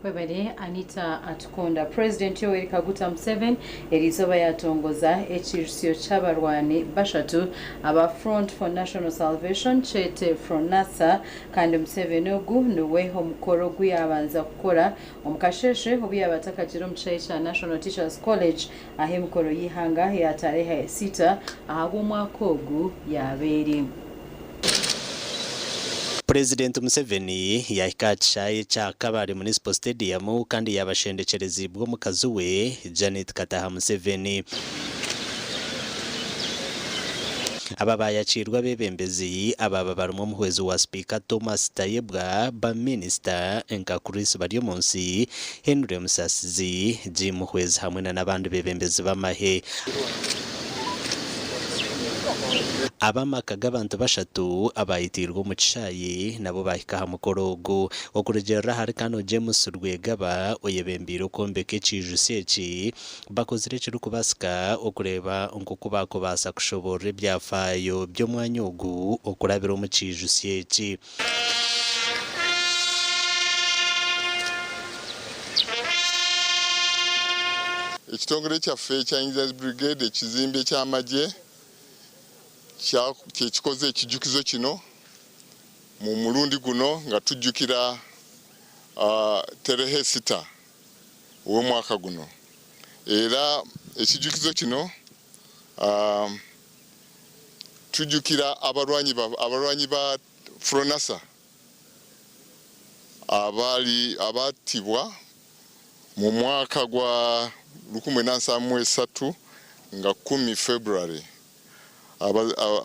Webare Anita Atukunda. Purezidenti Yoweri Kaguta Museveni eriizooba yaatongoza ekiijutsyo ky'abarwani bashatu aba Front for National Salvation kyete Fronasa kandi Museveni ogu niwe omukoro ogu yaabanza kukora omu kasheeshe obu yaaba atakagiire omu kishaayi kya National Teachers College ahu emikoro y'eihanga eya tarehe sita ahabw'omwaka ogu yaaba eri. Purezidenti Museveni yaahika aha kishaayi ekya Kabale Municipal Stadium kandi yaabashendekyereziibwe omukazi we, Janet Kataha Museveni. Aba baayakiirwa abeebembezi abaaba barimu omuhwezi wa Sipiika Thomas Tayebwa, ba minisita nka Chris Baryomunsi, Henry Musasizi, Jim Muhwezi hamwe na n'abandi beebembezi b'amahe. Ab'amaka g'abantu bashatu abaayitiirwe omu kishaayi nabo baahika aha mukoro ogu. Okurugiirira ahari Canon James Rwegaba oyebembeire okwombeka ekiijutsyo eki, bakozire ekirikubaasika okureeba nk'oku baakubaasa kushoboorora ebyafaayo by'omwanya ogu okurabira omu kiijutsyo eki. Ekitongore kyaffe ekya Engineers Brigade ekizimbe ky'amagye kyekikoze ekijukizo kino mu mulundi guno nga tujjukira Terehe Sita ow'omwaka guno era ekijukizo kino tujjukira abalwanyi ba Fronasa abaali abattibwa mu mwaka gwa 1973 nga kumi February.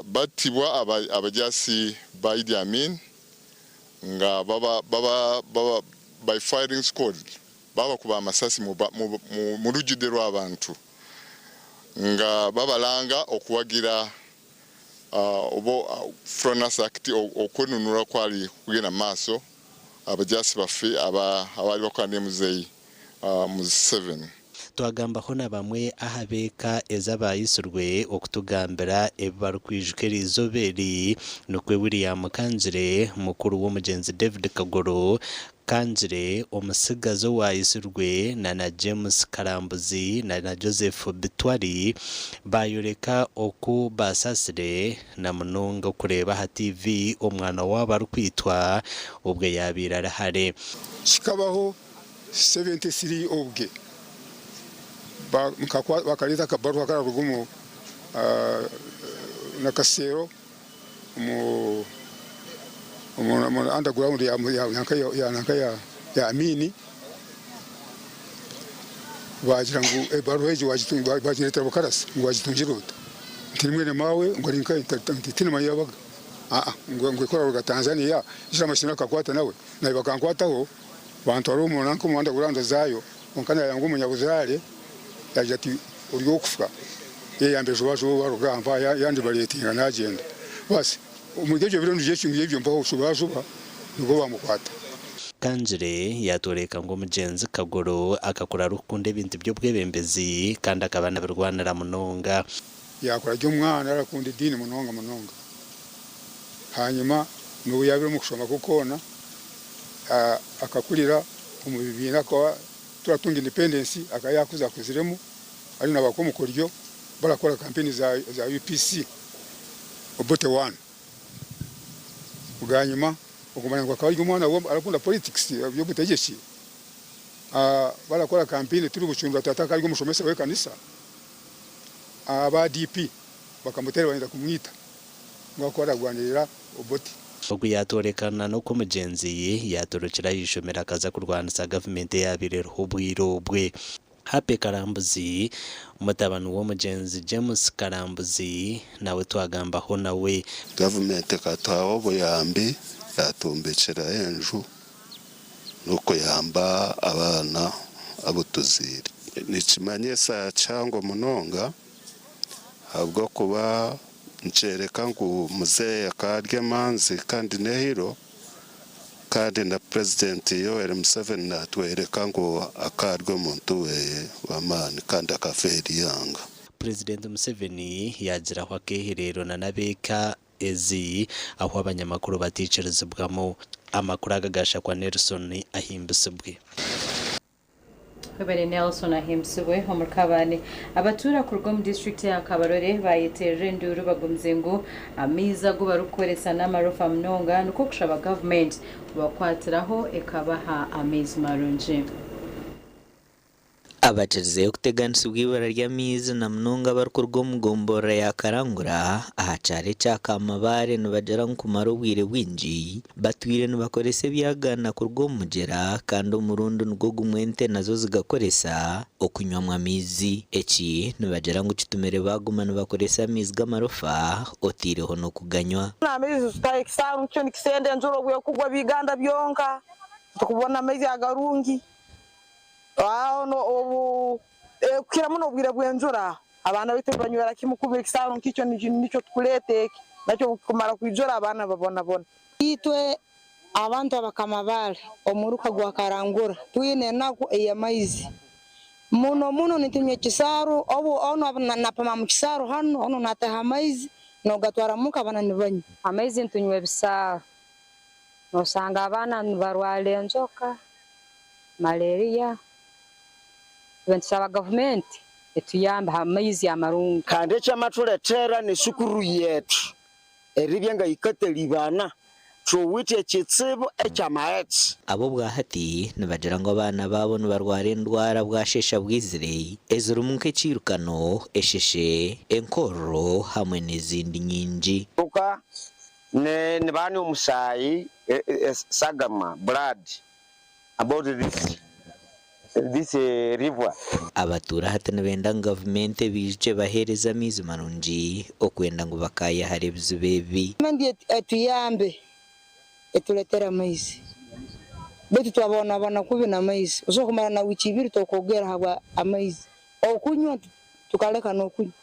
Battibwa abajaasi ba Idi Amin nga baba baba baba by firing squad babakuba amasasi mu lujjudde lw'abantu nga babalanga okuwagira Oba Fronasa Act okwenunura kwali kugenda mu maaso abajaasi baffe abaali bakola ne Muzeeyi Museveni. Twagambaho na bamwe aha b'eka ez'abaayitsirwe okutugambira ebi barikwijuka eriizooba eri, nikwo William Kangire, mukuru w'omugyenzi David Kagoro, Kangire, omutsigazi owaayitsirwe na na James Karambuzi na na Joseph Bitwari baayoreka oku baasaasire na munonga okureeba aha TV omwana waabo arikwitwa obwo yaabaire ari hare. Kikabaho 73 obwe bakareeta akabaruha akararuga omu Nakasero omu. Omu underground ya ya ya nanka ya ya Amiini baagira ngu ebaruha egyo bagireetera Bukarasi ngu wagitungire ota? Nti ni mwene maawe ngu ari nkahi? Nti tindimanya ei abaga. Aa ngu ekora kuruga Tanzania Ishamashi mashini akakwata nawe naanye bakankwataho bantwara omu nanka omu underground zaayo kwonka naayanga omunyabuzaare yaagira ati ori ow'okufa yayamba juba juba baruga aha mpaha yandibareetinga naagyenda. Baasi Omuri ebyo biro nibyo ebyo mpaho juba-juba nibwo baamukwata. Kangire yatworeka ngu omugyenzi Kagoro akakura arikukunda ebintu by'obwebembezi kandi akaba nabirwanira munonga. Yaakura gye omwana arakunda ediini munonga munonga. Hanyima n'obu yaabaire omu kushoma kwe kwona, akakurira omu bibiina akaba turatunga independence akaba yaakuza akuziremu ari na bakomukoryo barakora kampeni za UPC. Obote one. Bwanyima okumanya ngu akaba ari omwana arakunda politics eby'obutegyeki, barakora kampeyini turi Bucundura tata akaba ari omushomesa w'ekanisa, aba DP bakamuteera bayenda kumwita ngu ahakuba ararwanirira Obote. Ogu yatworekana n'oku omugyenzi yatorokire aha ishomero akaza kurwanisa gavumenti eyabaire eriho obwire obwe. Happy Karambuzi, mutabani w'omugyenzi James Karambuzi nawe twagambaho nawe. Gavumenti ekatuhaho obuyambi yatwombekyera enju n'okuyamba abaana abu tuzaire. Nikimanyisa kihango munonga ahabw'okuba nikyoreka ngu muzeeyi akaba ari emanzi kandi n'ehiro. Kandi na Purezidenti Yoweri Museveni natwereka ngu akaba ari omuntu w'amaani kandi akafeera eihanga. Purezidenti Museveni yaagiraho akeehereero na n'ab'eka ezi ahu abanyamakuru bataikirizibwamu. Amakuru aga gashakwa Nelson Ahimbisibwe. Webare Nelson Ahimbisibwe omuri Kabale. Abatuura kuruga omu disiturikiti ya Kabarole bayeterera enduuru bagumize ngu amaizi agu barikukoresa n'amarofa munonga nikwo kushaba gavumenti kubakwatiraho ekabaha amaizi marungi. Abakirizeyo kuteganisibwa eibura ry'amaizi na munonga abarikuruga omu gomborora ya Karangura aha kyaro ekya Kamabare nibagira ngu kumara obwire bwingi batwire nibakoresa ebyagaana kuruga omu mugyera kandi omurundi nigwo gumwe ente nazo zigakoresa okunywamu amaizi. Eki nibagira ngu kitumire baaguma nibakoresa amaizi g'amarofa oteireho n'okuganywa. Amaizi tutaha ekisaaru nikyo nikisenda enjura obu ekugwa biganda byonka titukubona amaizi agarungi. Aho obu kukira muno obwire bw'enjura abaana baitu nibanywera kimu kubi ekisaaru nk'ekyo nikyo tukuleeta eki nakyo obu kikumara kwijura abaana babonabona. Itwe abantu abakamabaale omuruka gwa Karangura twine enaku ey'amaizi muno muno nitunywa ekisaaru obu onu napima mu kisaaru hanu onu nataha amaizi nogatwara muka abaana nibanywa. Amaizi nitunywa ebisaaru nosanga abaana nibarwara enjoka. Malaria, itwe nitusaba gavumenti etuyambe ha maizi amarungi. Kandi ekyamatuletera nesukuru yethu eribya ngayikatalibana, thuwithe ekitsibu ekyamaghetse. Aba obwahati nibagira ngu abaana baabo nibarwara endwara bwasheesha bwizire ezirimu nk'ekiirukano, esheshe, enkororo hamwe n'ezindi nyingi. Luka nibanywa omusaayi, esagama, blood. About this this river. Abatuura hati nibenda ngu gavumenti ebaijukye ebaheereze amaizi marungi okwenda ngu bakaayehara ebizibu ebi. Gavumenti etuyambe eturetere amaizi beitu twabonabona kubi n'amaizi osobola kumara na wiiki ibiri tokwogera ahabwa amaizi okunywa tukareka n'okunywa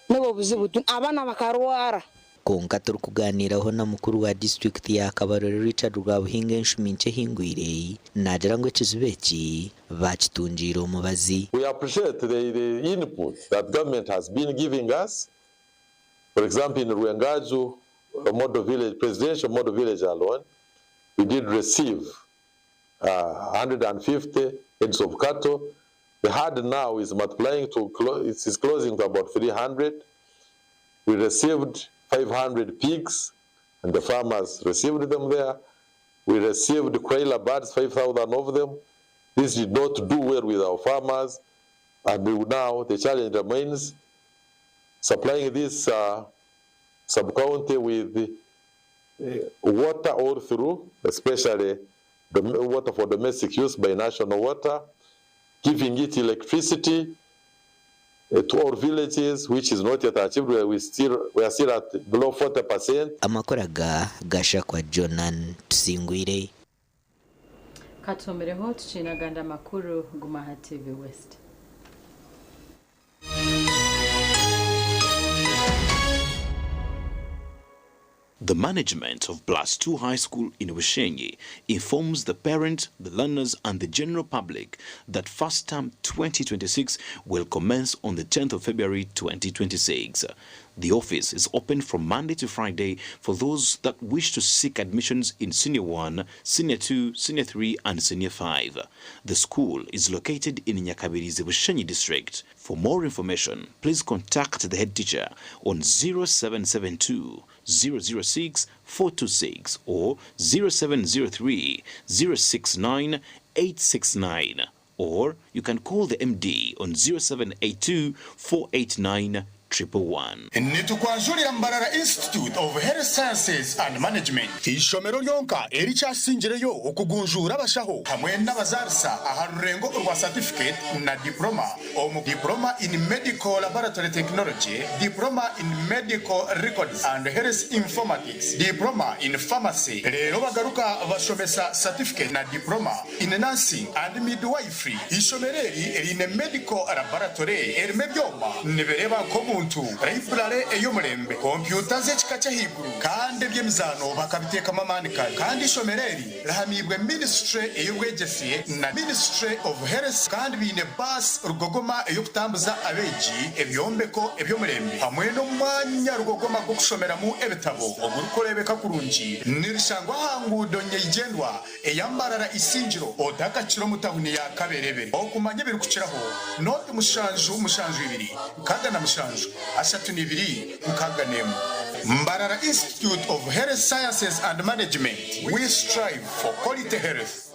nibwo obuzibu abaana bakarwara. Kwonka turikugaaniiraho na mukuru wa disiturikiti ya Kabarole Richard Rwabuhinga enshumi nkye ehingwire, naagira ngu ekizibu eki baakitungiire omubazi. We appreciate the the input that government has been giving us, for example in Rwengaju model village, presidential model village alone, we did receive 150 heads of cattle. The herd now is multiplying to, it is closing to about 300. We received 500 pigs, and the farmers received them there. We received quail birds, 5,000 of them. This did not do well with our farmers, and we now the challenge remains supplying this sub-county with Water all through, especially water for domestic use by National Water, giving it electricity to all villages, which is not yet achieved. We are still at below 40%. Amakuru aga gashakwa Jonan Tusingwire. Katumireho tukiine amakuru guma aha TV West. The management of Plus 2 High School in Bushenyi informs the parents, the learners, and the general public that first term 2026 will commence on the 10th of February 2026. The office is open from Monday to Friday for those that wish to seek admissions in Senior 1, Senior 2, Senior 3, and Senior 5. The school is located in Nyakabirizi Bushenyi district. For more information, please contact the head teacher on 0772 006 426 or 0703 069 869, or you can call the MD on 0782 489 111. Nitukwanjurira Mbarara Institute of Health Sciences and Management, ishomero ryonka erikyasingireyo okugunjura abashaho hamwe n'abazarisa aha rurengo rwa certificate na diploma, omu diploma in medical laboratory technology, diploma in medical records and health informatics, diploma in pharmacy. Rero bagaruka bashomesa certificate na diploma in nursing and midwifery. Ishomero eri riine medical laboratory erimu ebyoma nibireeba nk'omuntu, library ey'omurembe, kompyuta z'ekika ky'ahaiguru, kandi eby'emizaano bakabiteekamu amaani kare. Kandi ishomero eri rihamibwe ministry ey'obwegyese na Ministry of Health, kandi biine baasi rugogoma ey'okutambuza abeegi, ebyombeko eby'omurembe hamwe n'omwanya rugogoma gw'okushomeramu ebitabo ogurikureebeka kurungi. Nirishangwa aha nguudo nyeigyendwa eya Mbarara Isingiro, otakakira omu tahuni ya Kaberebere. Okumanya ebirikukiraho, nooti 7 7 2 67 32 61. Mbarara Institute of Health Sciences and Management, we strive for quality health.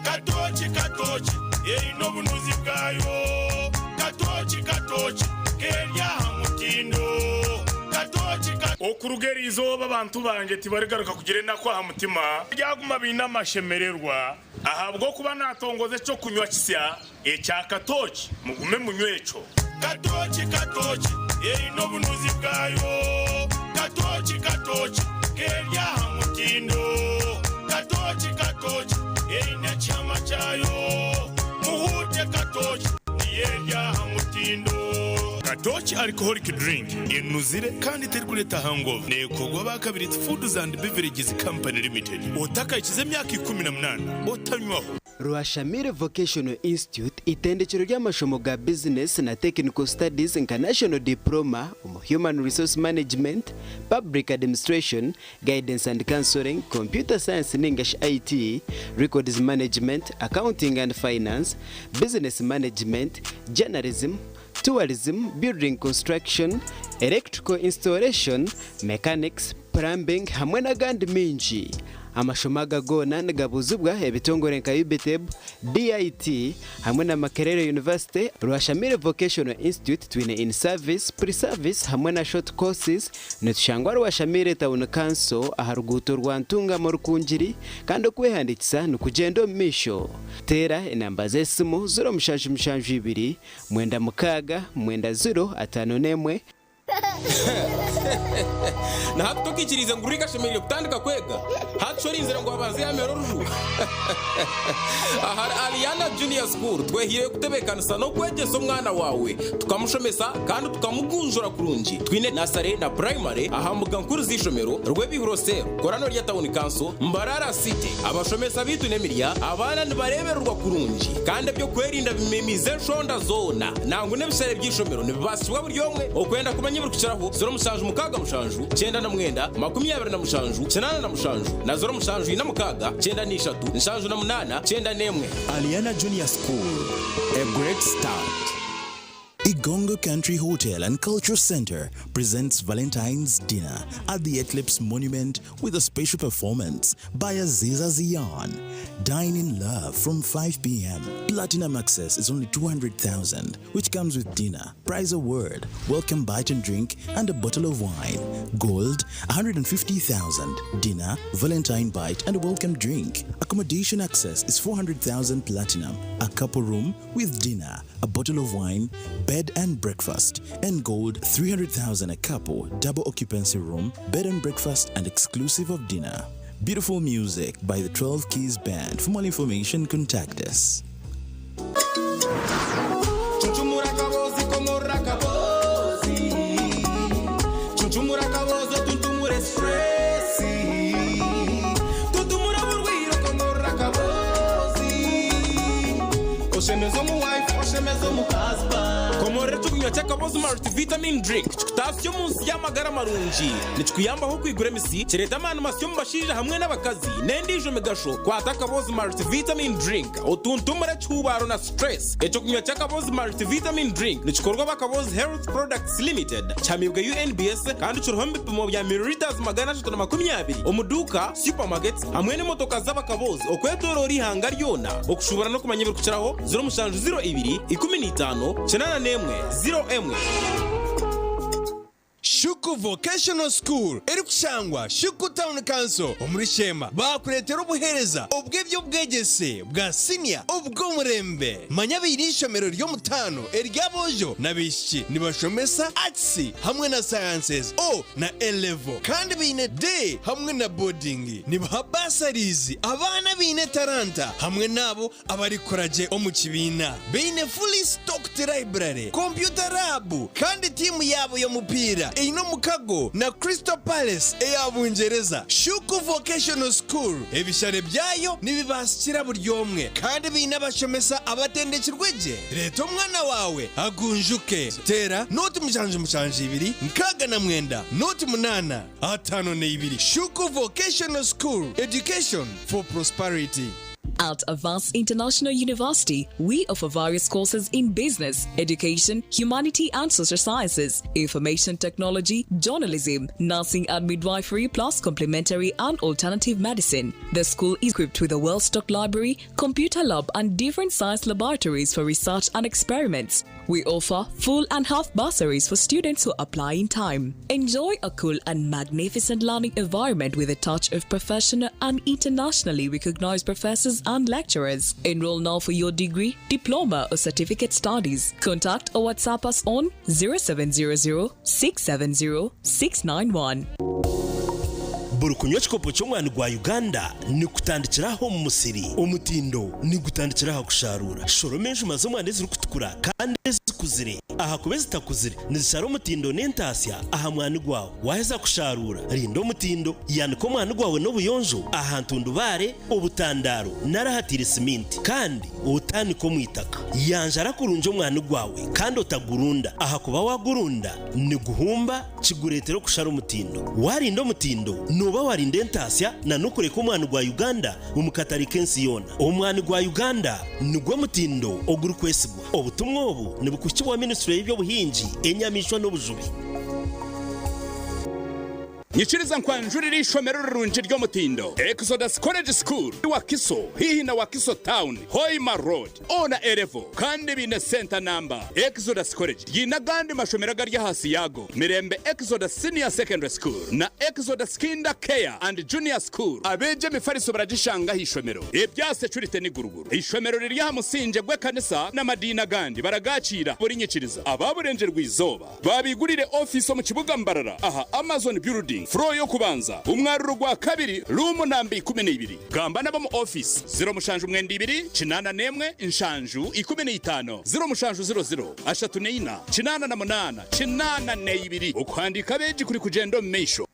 Katooki katooki eine obunuzi bwayo. Katooki katooki keri aha mutindo. Katooki ka. Okuruga eri izooba abantu bangye tibarigaruka kugira enaku aha mutima, baryaguma baine amashemererwa, ahabw'okuba naatongoza eky'okunywa kisya ekya katooki. Mugume munywe ekyo. Katooki katooki eine obunuzi bwayo. Katooki katooki keri aha mutindo. Katooki katooki eine ekihama kyayo. Muhuute katooki niyo eri aha mutindo. Katooki Alcoholic Drink enuzire kandi terikureeta hangover. Neekorwa aba Kabiriti Foods and Beverages Company Limited. Otakahikize emyaka 18 otanywaho. Rwashamire Vocational Institute, itendekero ry'amashomo ga bizinesi na Technical Studies nka National Diploma omu Human Resource Management, Public Administration, Guidance and Counselling, Computer Science ninga shi IT, Records Management, Accounting and Finance, Business Management, Journalism, Tourism, Building Construction, Electrical Installation, Mechanics, Plumbing hamwe n'agandi maingi. Amashomo aga goona nigabuuzibwa ebitongore nka UBTEB, DIT hamwe na Makerere University. Rwashamire Vocational Institute twine in service, pre-service hamwe na short courses. Nitushangwa Rwashamire Town Council aha ruguuto rwa Ntungamo Rukungiri, kandi okwehandiikisa nikugyenda omu maisho. Teera enamba z'esimu 0772 96 90 51. Na hati tokaikiriize ngu Rick ashemereire kutandika kwega? Hati shi orinzire ngu abanze yaamera oruju? Ahari Aliana Junior School twehaireyo kutebeekanisa n'okwegyesa omwana waawe, tukamushomesa kandi tukamugunjura kurungi. Twine nasare na purayimare aha mbuga nkuru z'eishomero, Rwebihuro Cell, Korano rya Town Council, Mbarara City. Abashomesa baitu n'emirya, abaana nibareebererwa kurungi kandi eby'okwerinda bimemiize enshonda zoona. Nangwa n'ebishare by'eishomero nibibaasibwa buri omwe. Okwenda kumanya ebirikukiraho, 0767 99 27 87 na 0746 93 78 91. Aliana Junior School, a great start. Igongo Country Hotel and Culture Center presents Valentine's Dinner at the Eclipse Monument with a special performance by Aziza Zion. Dine in love from 5 p.m. Platinum access is only 200,000, which comes with dinner, prize award, welcome bite and drink, and a bottle of wine. Gold, 150,000, dinner, Valentine bite, and a welcome drink. Accommodation access is 400,000 platinum, a couple room with dinner, a bottle of wine, bed and breakfast, and gold 300,000 a couple, double occupancy room, bed and breakfast, and exclusive of dinner. Beautiful music by the 12 Keys Band. For more information, contact us. Chuchumura kabozi komora kabozi Chuchumura kabozi tuntumure stressi Tutumura burwiro komora kabozi Oshemezo mu wife oshemezo mu husband Komora eky'okunywa ky'akabozi multivitamin drink kikutasya omu nsi y'amagara marungi nikikuyambaho kwigura emisi kireeta amaani masya omu bashaija hamwe n'abakazi n'endiijo migasho kwata akabozi multivitamin drink otuntumura ekihubaaro na stress ekyokunywa ky'akabozi multivitamin drink nikikorwa bakabozi health products limited kihamibwe unbs kandi kiriho omu bipimo bya milliliters 320 omu duuka supermarkets hamwe n'emotoka z'abakabozi okwetooroora ihanga ryona okushubura n'okumanya ebirikukiraho 0702 15 81 01. Shuku Vocational School erikushangwa Shuku Town Council omuri Sheema baakureetera obuheereza obw'eby'obwegyese bwa siniya obw'omurembe. Manya baine eishomero ry'omutaano ery'aboojo n'abaishiki nibashomesa Arts hamwe na Sciences O na A Level kandi baine Day hamwe na Boarding. Nibaha bursaries abaana abaine etaranta hamwe n'abo abarikukora gye omu kibiina. Baine fully stocked library, computer lab kandi tiimu yaabo y'omupiira eine omukago na Crystal Palace eya Bungyereza. Shuku Vocational School ebishare byayo nibibaasikira buri omwe kandi baine abashomesa abatendekirwe gye. Reeta omwana waawe agunjuke. Teera 0 7 7 69 08 52. Shuku Vocational School, education for prosperity. At Avance International University, we offer various courses in business, education, humanity and social sciences, information technology, journalism, nursing and midwifery, plus complementary and alternative medicine. The school is equipped with a well stocked library, computer lab, and different science laboratories for research and experiments. We offer full and half bursaries for students who apply in time. Enjoy a cool and magnificent learning environment with a touch of professional and internationally recognized professors and lecturers. Enroll now for your degree, diploma, or certificate studies. Contact or WhatsApp us on 0700 670 691. Buri kunywa ekikopo ky'omwani gwa Uganda nikutandikira omu musiri. Omutindo nigutandikira aha kusharuura. Shoroma enjuma z'omwani ezirikutukura kandi ezikuzire ahakuba ezitakuzire nizishara omutindo n'entaasya aha mwani gwawe. Waaheza kusharuura, rinda omutindo, yanika omwani gwawe n'obuyonjo aha ntundubaare, obutandaaro nari ahataire siminti kandi otaanika omu itaka. Yanjara kurungi omwani gwawe kandi otagurunda ahakuba waagurunda niguhumba kigureetera okushara omutindo. Waarinda omutindo, nooba waarinda entaasya na n'okureka omwani gwa Uganda omu katare k'ensi yoona. Omwani gwa Uganda nigwo mutindo ogurikwesigwa. Obutumwa obu nibukuhikibwa Minisitule y'eby'obuhingi, enyamaishwa n'obujubi. Nyikiriza nkwanjurire eishomero rirungi ry'omutindo Exodus College School Wakiso haihi na Wakiso Town Hoima Road O na A Level kandi baine center number. Exodus College ryine agandi mashomero agari ahansi yaago Mirembe Exodus Senior Secondary School na Exodus Kinder Care and Junior School. Abeegi emifariso baragishanga aha ishomero ebya securite n'iguruguru. Eishomero riri aha musingye gw'ekanisa n'amadiini agandi baragakiira buri nyikiriza. Aba Burengyerwa-izooba baabigurire ofiisi omu kibuga Mbarara aha Amazon Building, floor y'okubanza, omwaruro gwa kabiri, room namba 12. Gamba n'ab'omu ofiisi, 072 81 7 15, 0700 34 88 82. Okuhandiika abeegi kuri kugyenda omu maisho.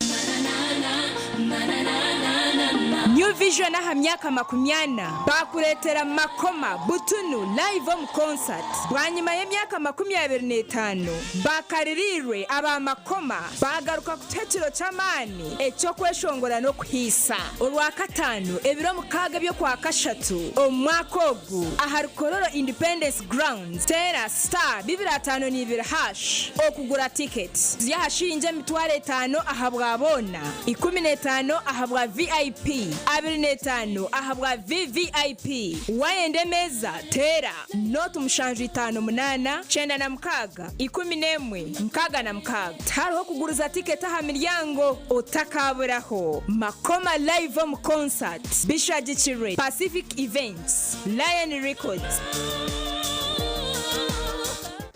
New Vision aha myaka makumyana baakureetera Makoma Butunu live omu concert. Bwanyima y'emyaka 25 bakaririirwe aba Makoma baagaruka kutuha ekiro ky'amaani eky'okweshongora n'okuhiisa. Orwakataano ebiro 6 eby'Okwakashatu omu mwaka ogu ahari Kololo Independence Grounds, teera star 252 hash okugura tiketi. Ziri aha shiringi 5000 ahabwa boona, 15 ahabwa VIP, 25 ahabwa VVIP. Waayenda emeeza, teera nooti 758 96 11 66. Tihariho kuguriza tiketi aha miryango, otakaaburaho. Makoma Live omu Concert bishagikirwe Pacific Events, Lion Records.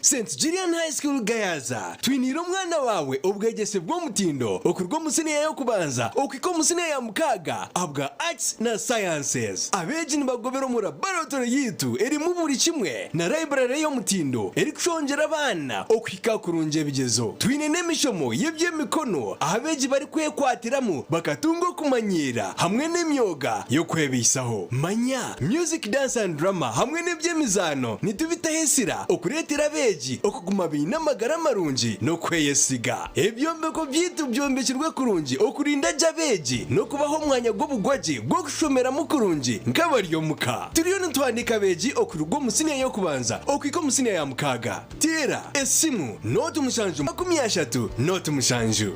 St Julian High School Gayaza, Twiniire omwana waawe obwegyese bw'omutindo okuruga omu siniya y'okubanza okuhika omu siniya ya mukaaga ahabwa Arts na Sciences. Abeegi nibagobera omu laboratory yaitu erimu buri kimwe na library y'omutindo erikushongyera abaana okuhika kurungi ebigyezo. Twine n'emishomo y'eby'emikono ahu abeegi barikwekwatiramu bakatunga okumanyiira hamwe n'emyoga y'okwebaisaho. Manya Music, Dance and Drama hamwe n'eby'emizaano nitubitaho esira okureetera abeegi okuguma baine amagara marungi n'okweyesiga. Ebyombeko byaitu byombekirwe kurungi okurinda gye abeegi n'okubaha omwanya gw'obugwagye gw'okushomeramu kurungi nk'abari omuka. Turiyo nituhandiika abeegi okuruga omu siniya y'okubanza okuhika omu siniya ya mukaaga. Teera esimu nooti mushanju 30 nooti mushanju.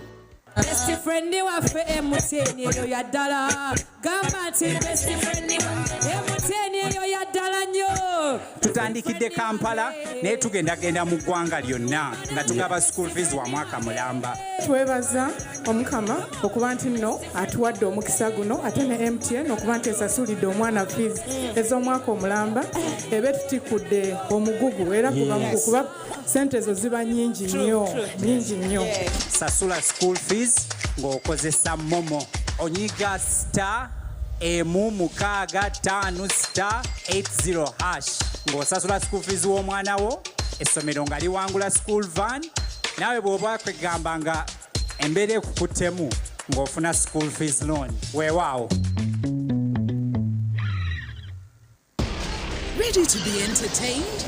Best friend waffe MTN eyo ya ddala. Gamba nti best friend waffe MTN eyo ya ddala nnyo. Tutandikidde Kampala naye tugendagenda mu ggwanga lyonna nga tugaba school fees wa mwaka mulamba. Twebaza Omukama okuba nti nno atuwadde omukisa guno ate ne MTN okuba nti esasulidde omwana fees ez'omwaka omulamba eba etutikkudde omugugu era kuba Sente ezo ziba nyingi nnyo, nyingi nnyo. Sasula school fees ng'okozesa momo. Onyiga star emu mukaaga ttaano star 80 hash ng'osasula school fees w'omwana wo, essomero nga liwangula school van. Naawe bw'oba kwegamba nga embeera ekukuttemu ng'ofuna school fees loan. Weewaawo. Ready to be entertained?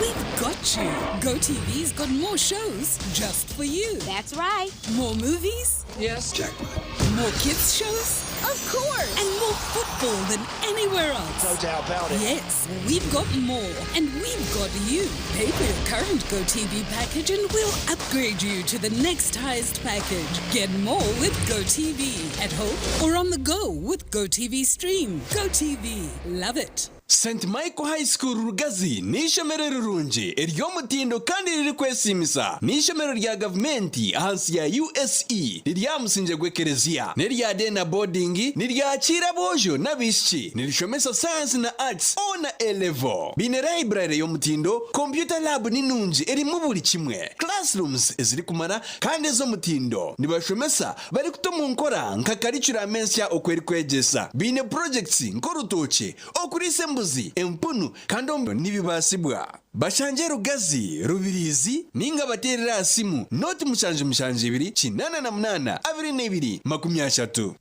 We've got you. GoTV's got more shows just for you. That's right. More movies? Yes. Jackpot. More kids shows? Of course. And more football than anywhere else. No doubt about it. Yes, we've got more. And we've got you. Pay for your current GoTV package and we'll upgrade you to the next highest package. Get more with GoTV at home or on the go with GoTV Stream. GoTV. Love it. St Michael High School Rugazi n'eishomero rirungi ery'omutindo kandi eririkwesiimisa. N'eishomero rya gavumenti ahansi ya USE riri aha musingye gw'ekereziya. N'erya day na boarding, niryakiira aboojo n'abaishiki. Nirishomesa Science na Arts O na A level. Baine library y'omutindo, computer lab ni nungi erimu buri kimwe, classrooms ezirikumara kandi ez'omutindo. Nibashomesa barikuta omu nkora nka curriculum ensya oku erikwegyesa. Baine projects nk'orutookye, okuriisa embuzi, empunu kandi omu nibibaasibwa. Bashangye Rugazi, Rubirizi ninga bateerere aha simu nooti 7 7 88 22 30.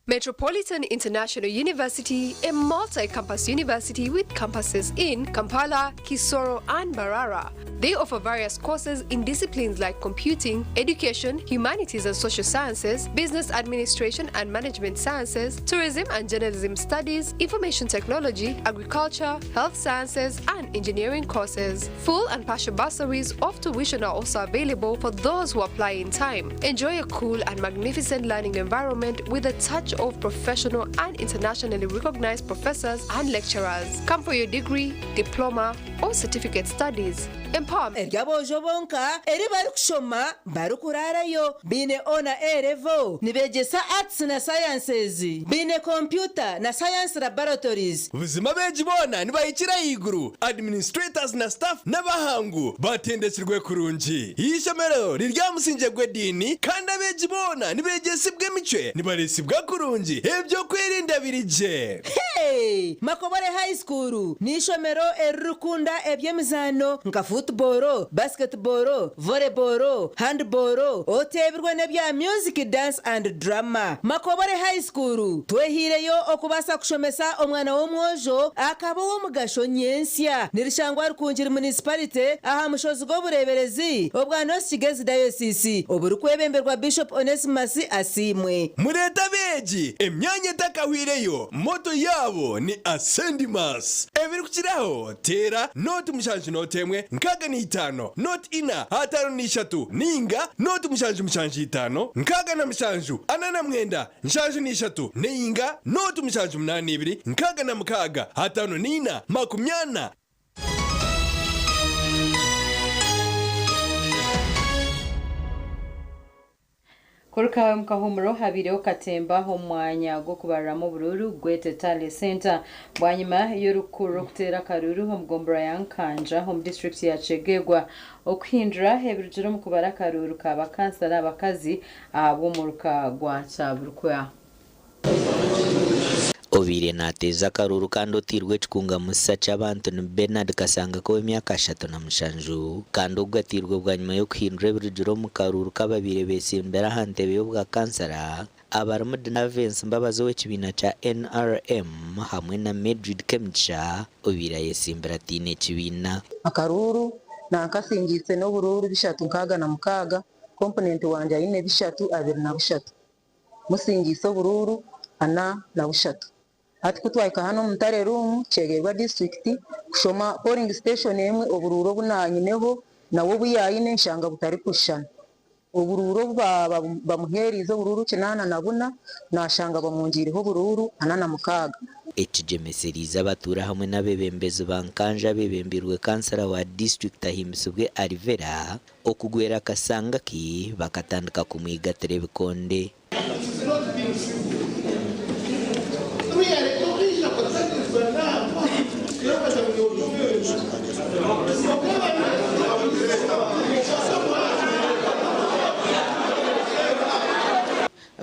Metropolitan International University, a multi-campus university with campuses in Kampala, Kisoro, and Mbarara. They offer various courses in disciplines like computing, education, humanities and social sciences, business administration and management sciences, tourism and journalism studies, information technology, agriculture, health sciences, and engineering courses. Full and partial bursaries of tuition are also available for those who apply in time. Enjoy a cool and magnificent learning environment with a touch of professional and internationally recognized professors and lecturers. Come for your degree, diploma, or certificate studies. Empower. Ery'aboojo bonka eri barikushoma barikuraarayo. Baine O na A level, nibeegyesa Arts na Sciences, baine kompyuta na Science Laboratories. Buzima abeegi boona nibahikira ahaiguru, administrators na staff n'abahangu batendekirwe kurungi. Eishomero riri aha musingye gw'ediini kandi abeegi boona nibeegyesibwa emicwe, nibareesibwa kurungi, eby'okwerinda biri gye. Hey! Makobore High School n'ishomero eririkunda eby'emizaano nka football, basketball, volleyball, handball, oteebirwe n'ebya music, dance and drama. Makobore High School twehiireyo okubaasa kushomesa omwana w'omwojo akaba ow'omugasho nyentsya. Nirishangwa Rukungiri Municipality aha mushozi gw'obureeberezi obwa North Kigezi Diocese oburikwebemberwa Bishop Onesimus Asiimwe. Mureete abeegi emyanya etakahwireyo, moto yaabo ni Ascendimas. Ebirikukiraho teera nooti mushanju nooti emwe nkaaga na itaano nooti ina ataano na ishatu ninga nooti mushanju mushanju itaano nkaaga na mushanju ana na mwenda nshanju na ishatu ninga nooti mushanju munaana ibiri nkaaga na mukaaga ataano na ina makumi ana. Kuruka omu kahumuro habiireho katemba omu mwanya gw'okubariramu oburuuru gwete Tally Center bwanyima y'orukurura okuteera akaruru omu gombora ya Nkanja omu disitulikiti ya Kyegegwa okuhindura ebirugire omu kubara akaruru ka bakansara abakazi ahabw'omuruka gwa Kyaburukwa. Obaire naateeza akaruuru kandi oteirwe ekikunga musisa ky'abantu ni Bernard Kasangako ow'emyaka 37 kandi ogu ateirwe bwanyima y'okuhindura ebirugire omu karuuru k'ababaire betsimbire aha ntebe y'obwa kansara abarimu Dinavensi Mbabazi ow'ekibiina kya NRM hamwe na Mildred Kemigisha obaire ayetsimbire ataine kibiina. Akaruuru nankasingiitse n'oburuuru 366, komponenti wangye aine 323. Musingiise oburuuru 43. Hati ku twahika hanu omu tally room, Kyegegwa disiturikiti, kushoma polling station emwe oburuuru obu nanyineho nawe obu yayine nshanga butarikushushana. Oburuuru obu bamuheeriize oburuuru 84, nashanga bamwongiireho oburuuru 46. Ekigyemeseriize abatuura hamwe n'abeebembezi ba Nkanja abeebembeirwe kansara wa disiturikiti Ahimbisibwe Alivera okugwera Kasangaki bakatandika kumwigatira ebikonde.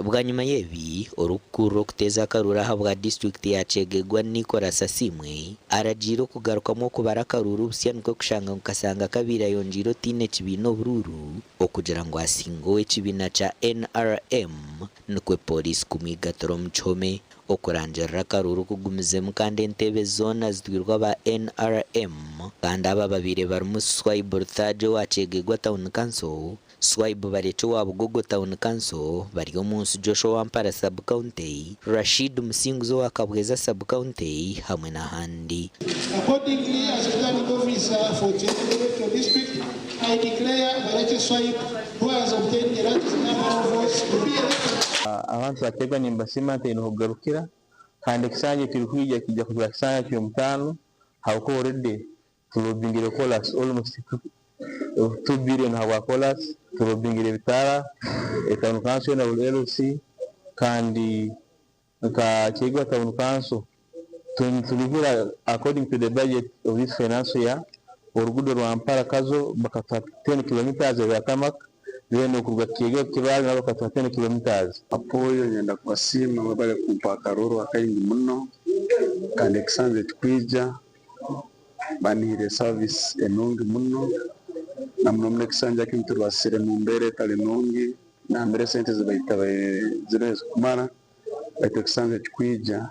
Bwanyima y'ebi, orikukurira okuteeza akaruuru ahabwa disiturikiti ya Kyegegwa Nicholas Asiimwe aragiire okugarukamu okubara akaruuru busya nikwo kushanga ngu Kasanga kabaire ayongiire otaine kibiina oburuuru okugira ngu asinge ow'ekibiina kya NRM nikwo pooriisi kumwigatira omu kihome. Okurangirira akaruuru kugumizemu kandi entebe zoona zitwirwe aba NRM kandi aba babaire barimu Swaibu Rutagye owa Kyegegwa Town Council, Swaibu Barekye owa Bugogo Town Council, Baryomunsi Joshua owa Mpara Sub County, Rashid Musinguzi owa Kabweza Sub County hamwe n'ahandi. Accordingly, as returning officer for Kyegegwa Electoral District, I declare Barekye Swaib, who has obtained the largest number of votes, to be elected. Abantu ba Kyegegwa nimbasiima ntaine hokugarukira kandi ekisanja ekirikwija kijja kuba kisanja ky'omutaano habwokuba already tulobingire kolas almost 2 billion habwa kolas, tulobingire ebitaara, town council yoona buri LC kandi nka Kyegegwa town council tunihira according to the budget of this financial year oruguudo rwa Mpara Kazo bakatuha 10 kilometers ebya tarmac, then okuruga Kyegegwa Kibaale nabo bakatuha 10 kilometers. Apoyo nyenda kubasiima mwebale kumpa akaruuru akaingi muno kandi ekisanja ekikwija banihire service enungi muno na muno muno ekisanja kinu turwasire mu mbeera etali nungi nambere sente zibaita ziriho ezikumara baitu ekisanja ekikwija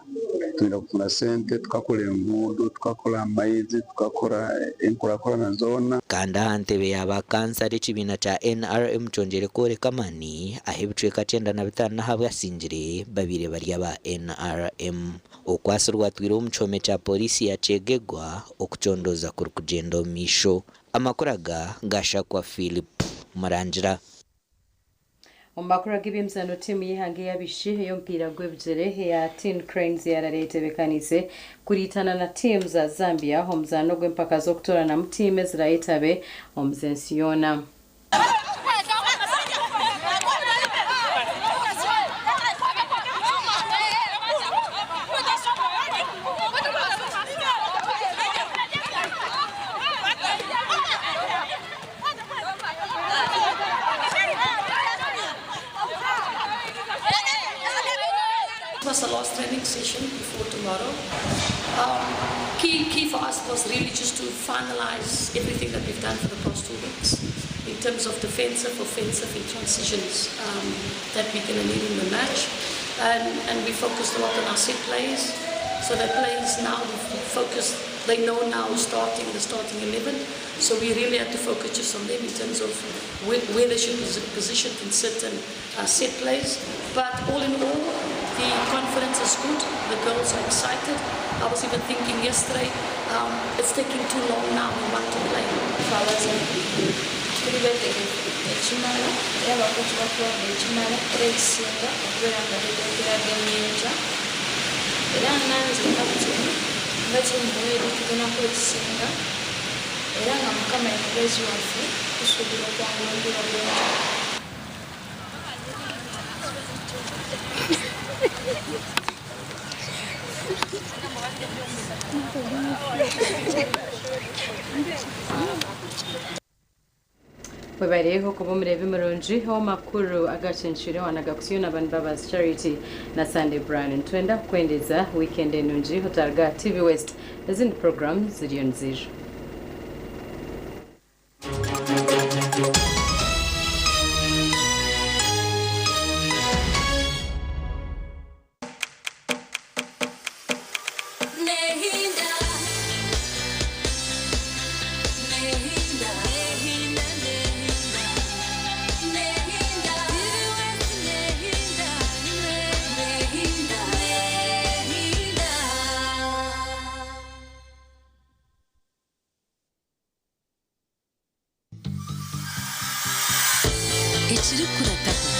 twine kufuna sente tukakora enguudo, tukakora amaizi, tukakora enkurakurana zoona. Kandi aha ntebe ya bakansara ekibiina kya NRM kyongyere kworeka amaani ahu ebicweka 95 ahabwasingire babaire bari aba NRM. Okwasirwe atwire omu kihome kya pooriisi ya Kyegegwa okucondooza kurikugyenda omu maisho. Amakuru aga gashakwa Philip Murangira. Omu makuru ag'eby'emizaano tiimu y'eihanga ey'abaishiki ey'omupiira gw'ebigyere eya Teen Cranes yarara etebeekaniise kuriitana na tiimu za Zambia omuzaano gw'empaka z'okutooranamu tiimu ezirayetabe omu z'ensi yoona. It was the last training training session before tomorrow. Um, key, key for us was really just to finalize everything that we've done for the past two weeks in terms of defensive, offensive, and transitions um, that we're going to need in the match. And, and we focused a lot on our set plays. So the players now we've focused, they know now starting the starting 11. So we really had to focus just on them in terms of where, where they should be positioned in certain uh, set plays. But all in all, the confidence is good. The girls are excited. I was even thinking yesterday, um, it's taking too long now. We want to play. Turi beetegefu ekimala era abakozi batuwadde ekimala era ekisinga okubeera nga beetegekera geemu y'enkya era nga nze captain nga ttiimu bweri tugenda kuba ekisinga era nga Mukama ye mubeezi waffe tusuubira okuwangula omupiira gw'enkya. Webare okuba omureebi murungi ow'amakuru agacencwire wanagakusiyo na Banbabas Charity na Sunday Brown. Nitwenda kukwendeza weekend enungi otariga aha TV West ezindi programs ziriyo niziija. Ekirikurataho.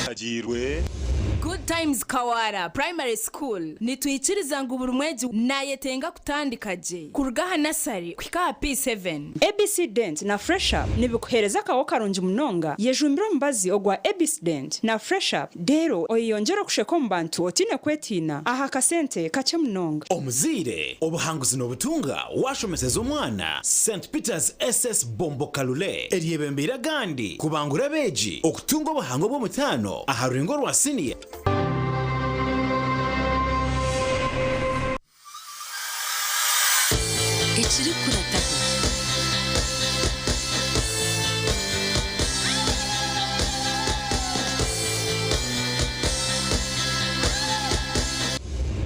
Agiirwe. Good Times Kawara Primary School nitwikiriza ngu buri mwegi nayetenga kutandika gye kuruga aha nasari kuhika aha P7. ABC Dent na Fresh Up nibikuheereza akaho karungi munonga. Yejumbire omubazi ogwa ABC Dent na Fresh Up reero oyeyongyere okusheka omu bantu otaine kwetiina aha kasente kakye munonga. Omuzaire, obuhanguzi nobutunga washomeseza omwana St Peters SS Bombo Kalule eryebembeire agandi kubangura abeegi okutunga obuhango bw'omutaano aha rurengo rwa siniya. Ekirikurataho.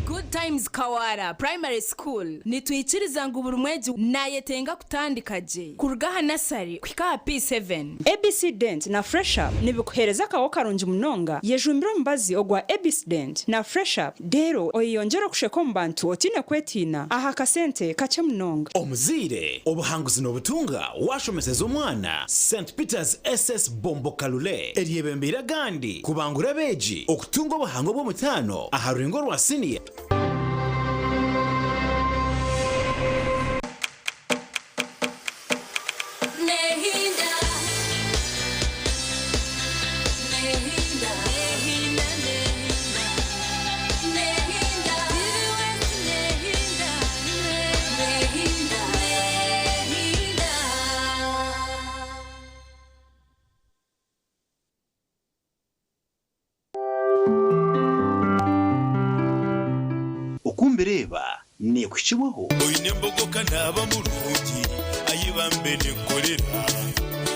Good Times Kawara Primary School nitwikiriza ngu buri mwegi nayetenga kutandika gye kuruga aha nasari kuhika aha P7. ABC Dent na Fresh Up nibikuheereza akaho karungi munonga. Yejumbire omubazi ogwa ABC Dent na Fresh Up reero oyeyongyere okusheka omu bantu otaine kwetiina aha kasente kakye munonga. Omuzaire, obuhanguzi nobutunga washomeseza omwana St Peters SS Bombo Kalule eryebembeire agandi kubangura abeegi okutunga obuhango bw'omutaano aha rurengo rwa siniya. Oku mbireeba neekuhikibwaho. Oine embogo ka naaba murungi, ai bambe ninkukorera,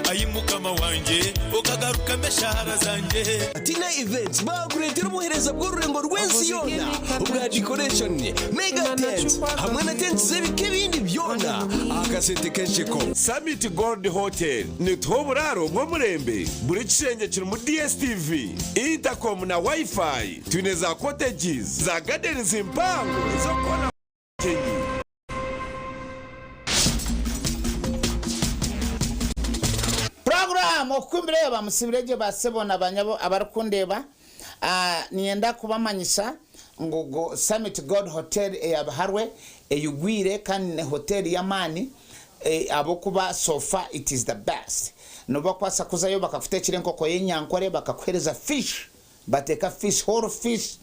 ai Mukama wangye, okagarukamu eshaara zangye. Tina Events baakureetera obuheereza bw'orurengo rw'ensi yoona obwa decoration, mega tents hamwe na tents z'ebika ebindi byona aha kasente k'ensheko. Summit Gold Hotel nituha oburaaro bw'omurembe, buri kishengye kirimu DSTV, intercom na Wi-Fi. Twine za cottages, za gardens mpango ez'okukora abagyenyi. Puroguraamu Okukubireeba Musibire gye ba sebo na banyabo abarikundeeba. Niinyenda kubamanyisa ngu go Summit Gold Hotel eya Biharwe eyigwire kandi ni hoteeri y'amaani ahabw'okuba so far it is the best. Nobakwasa kuzayo bakakutekyera enkoko y'enyankore bakakuhereza fish, bateeka fish, whole fish.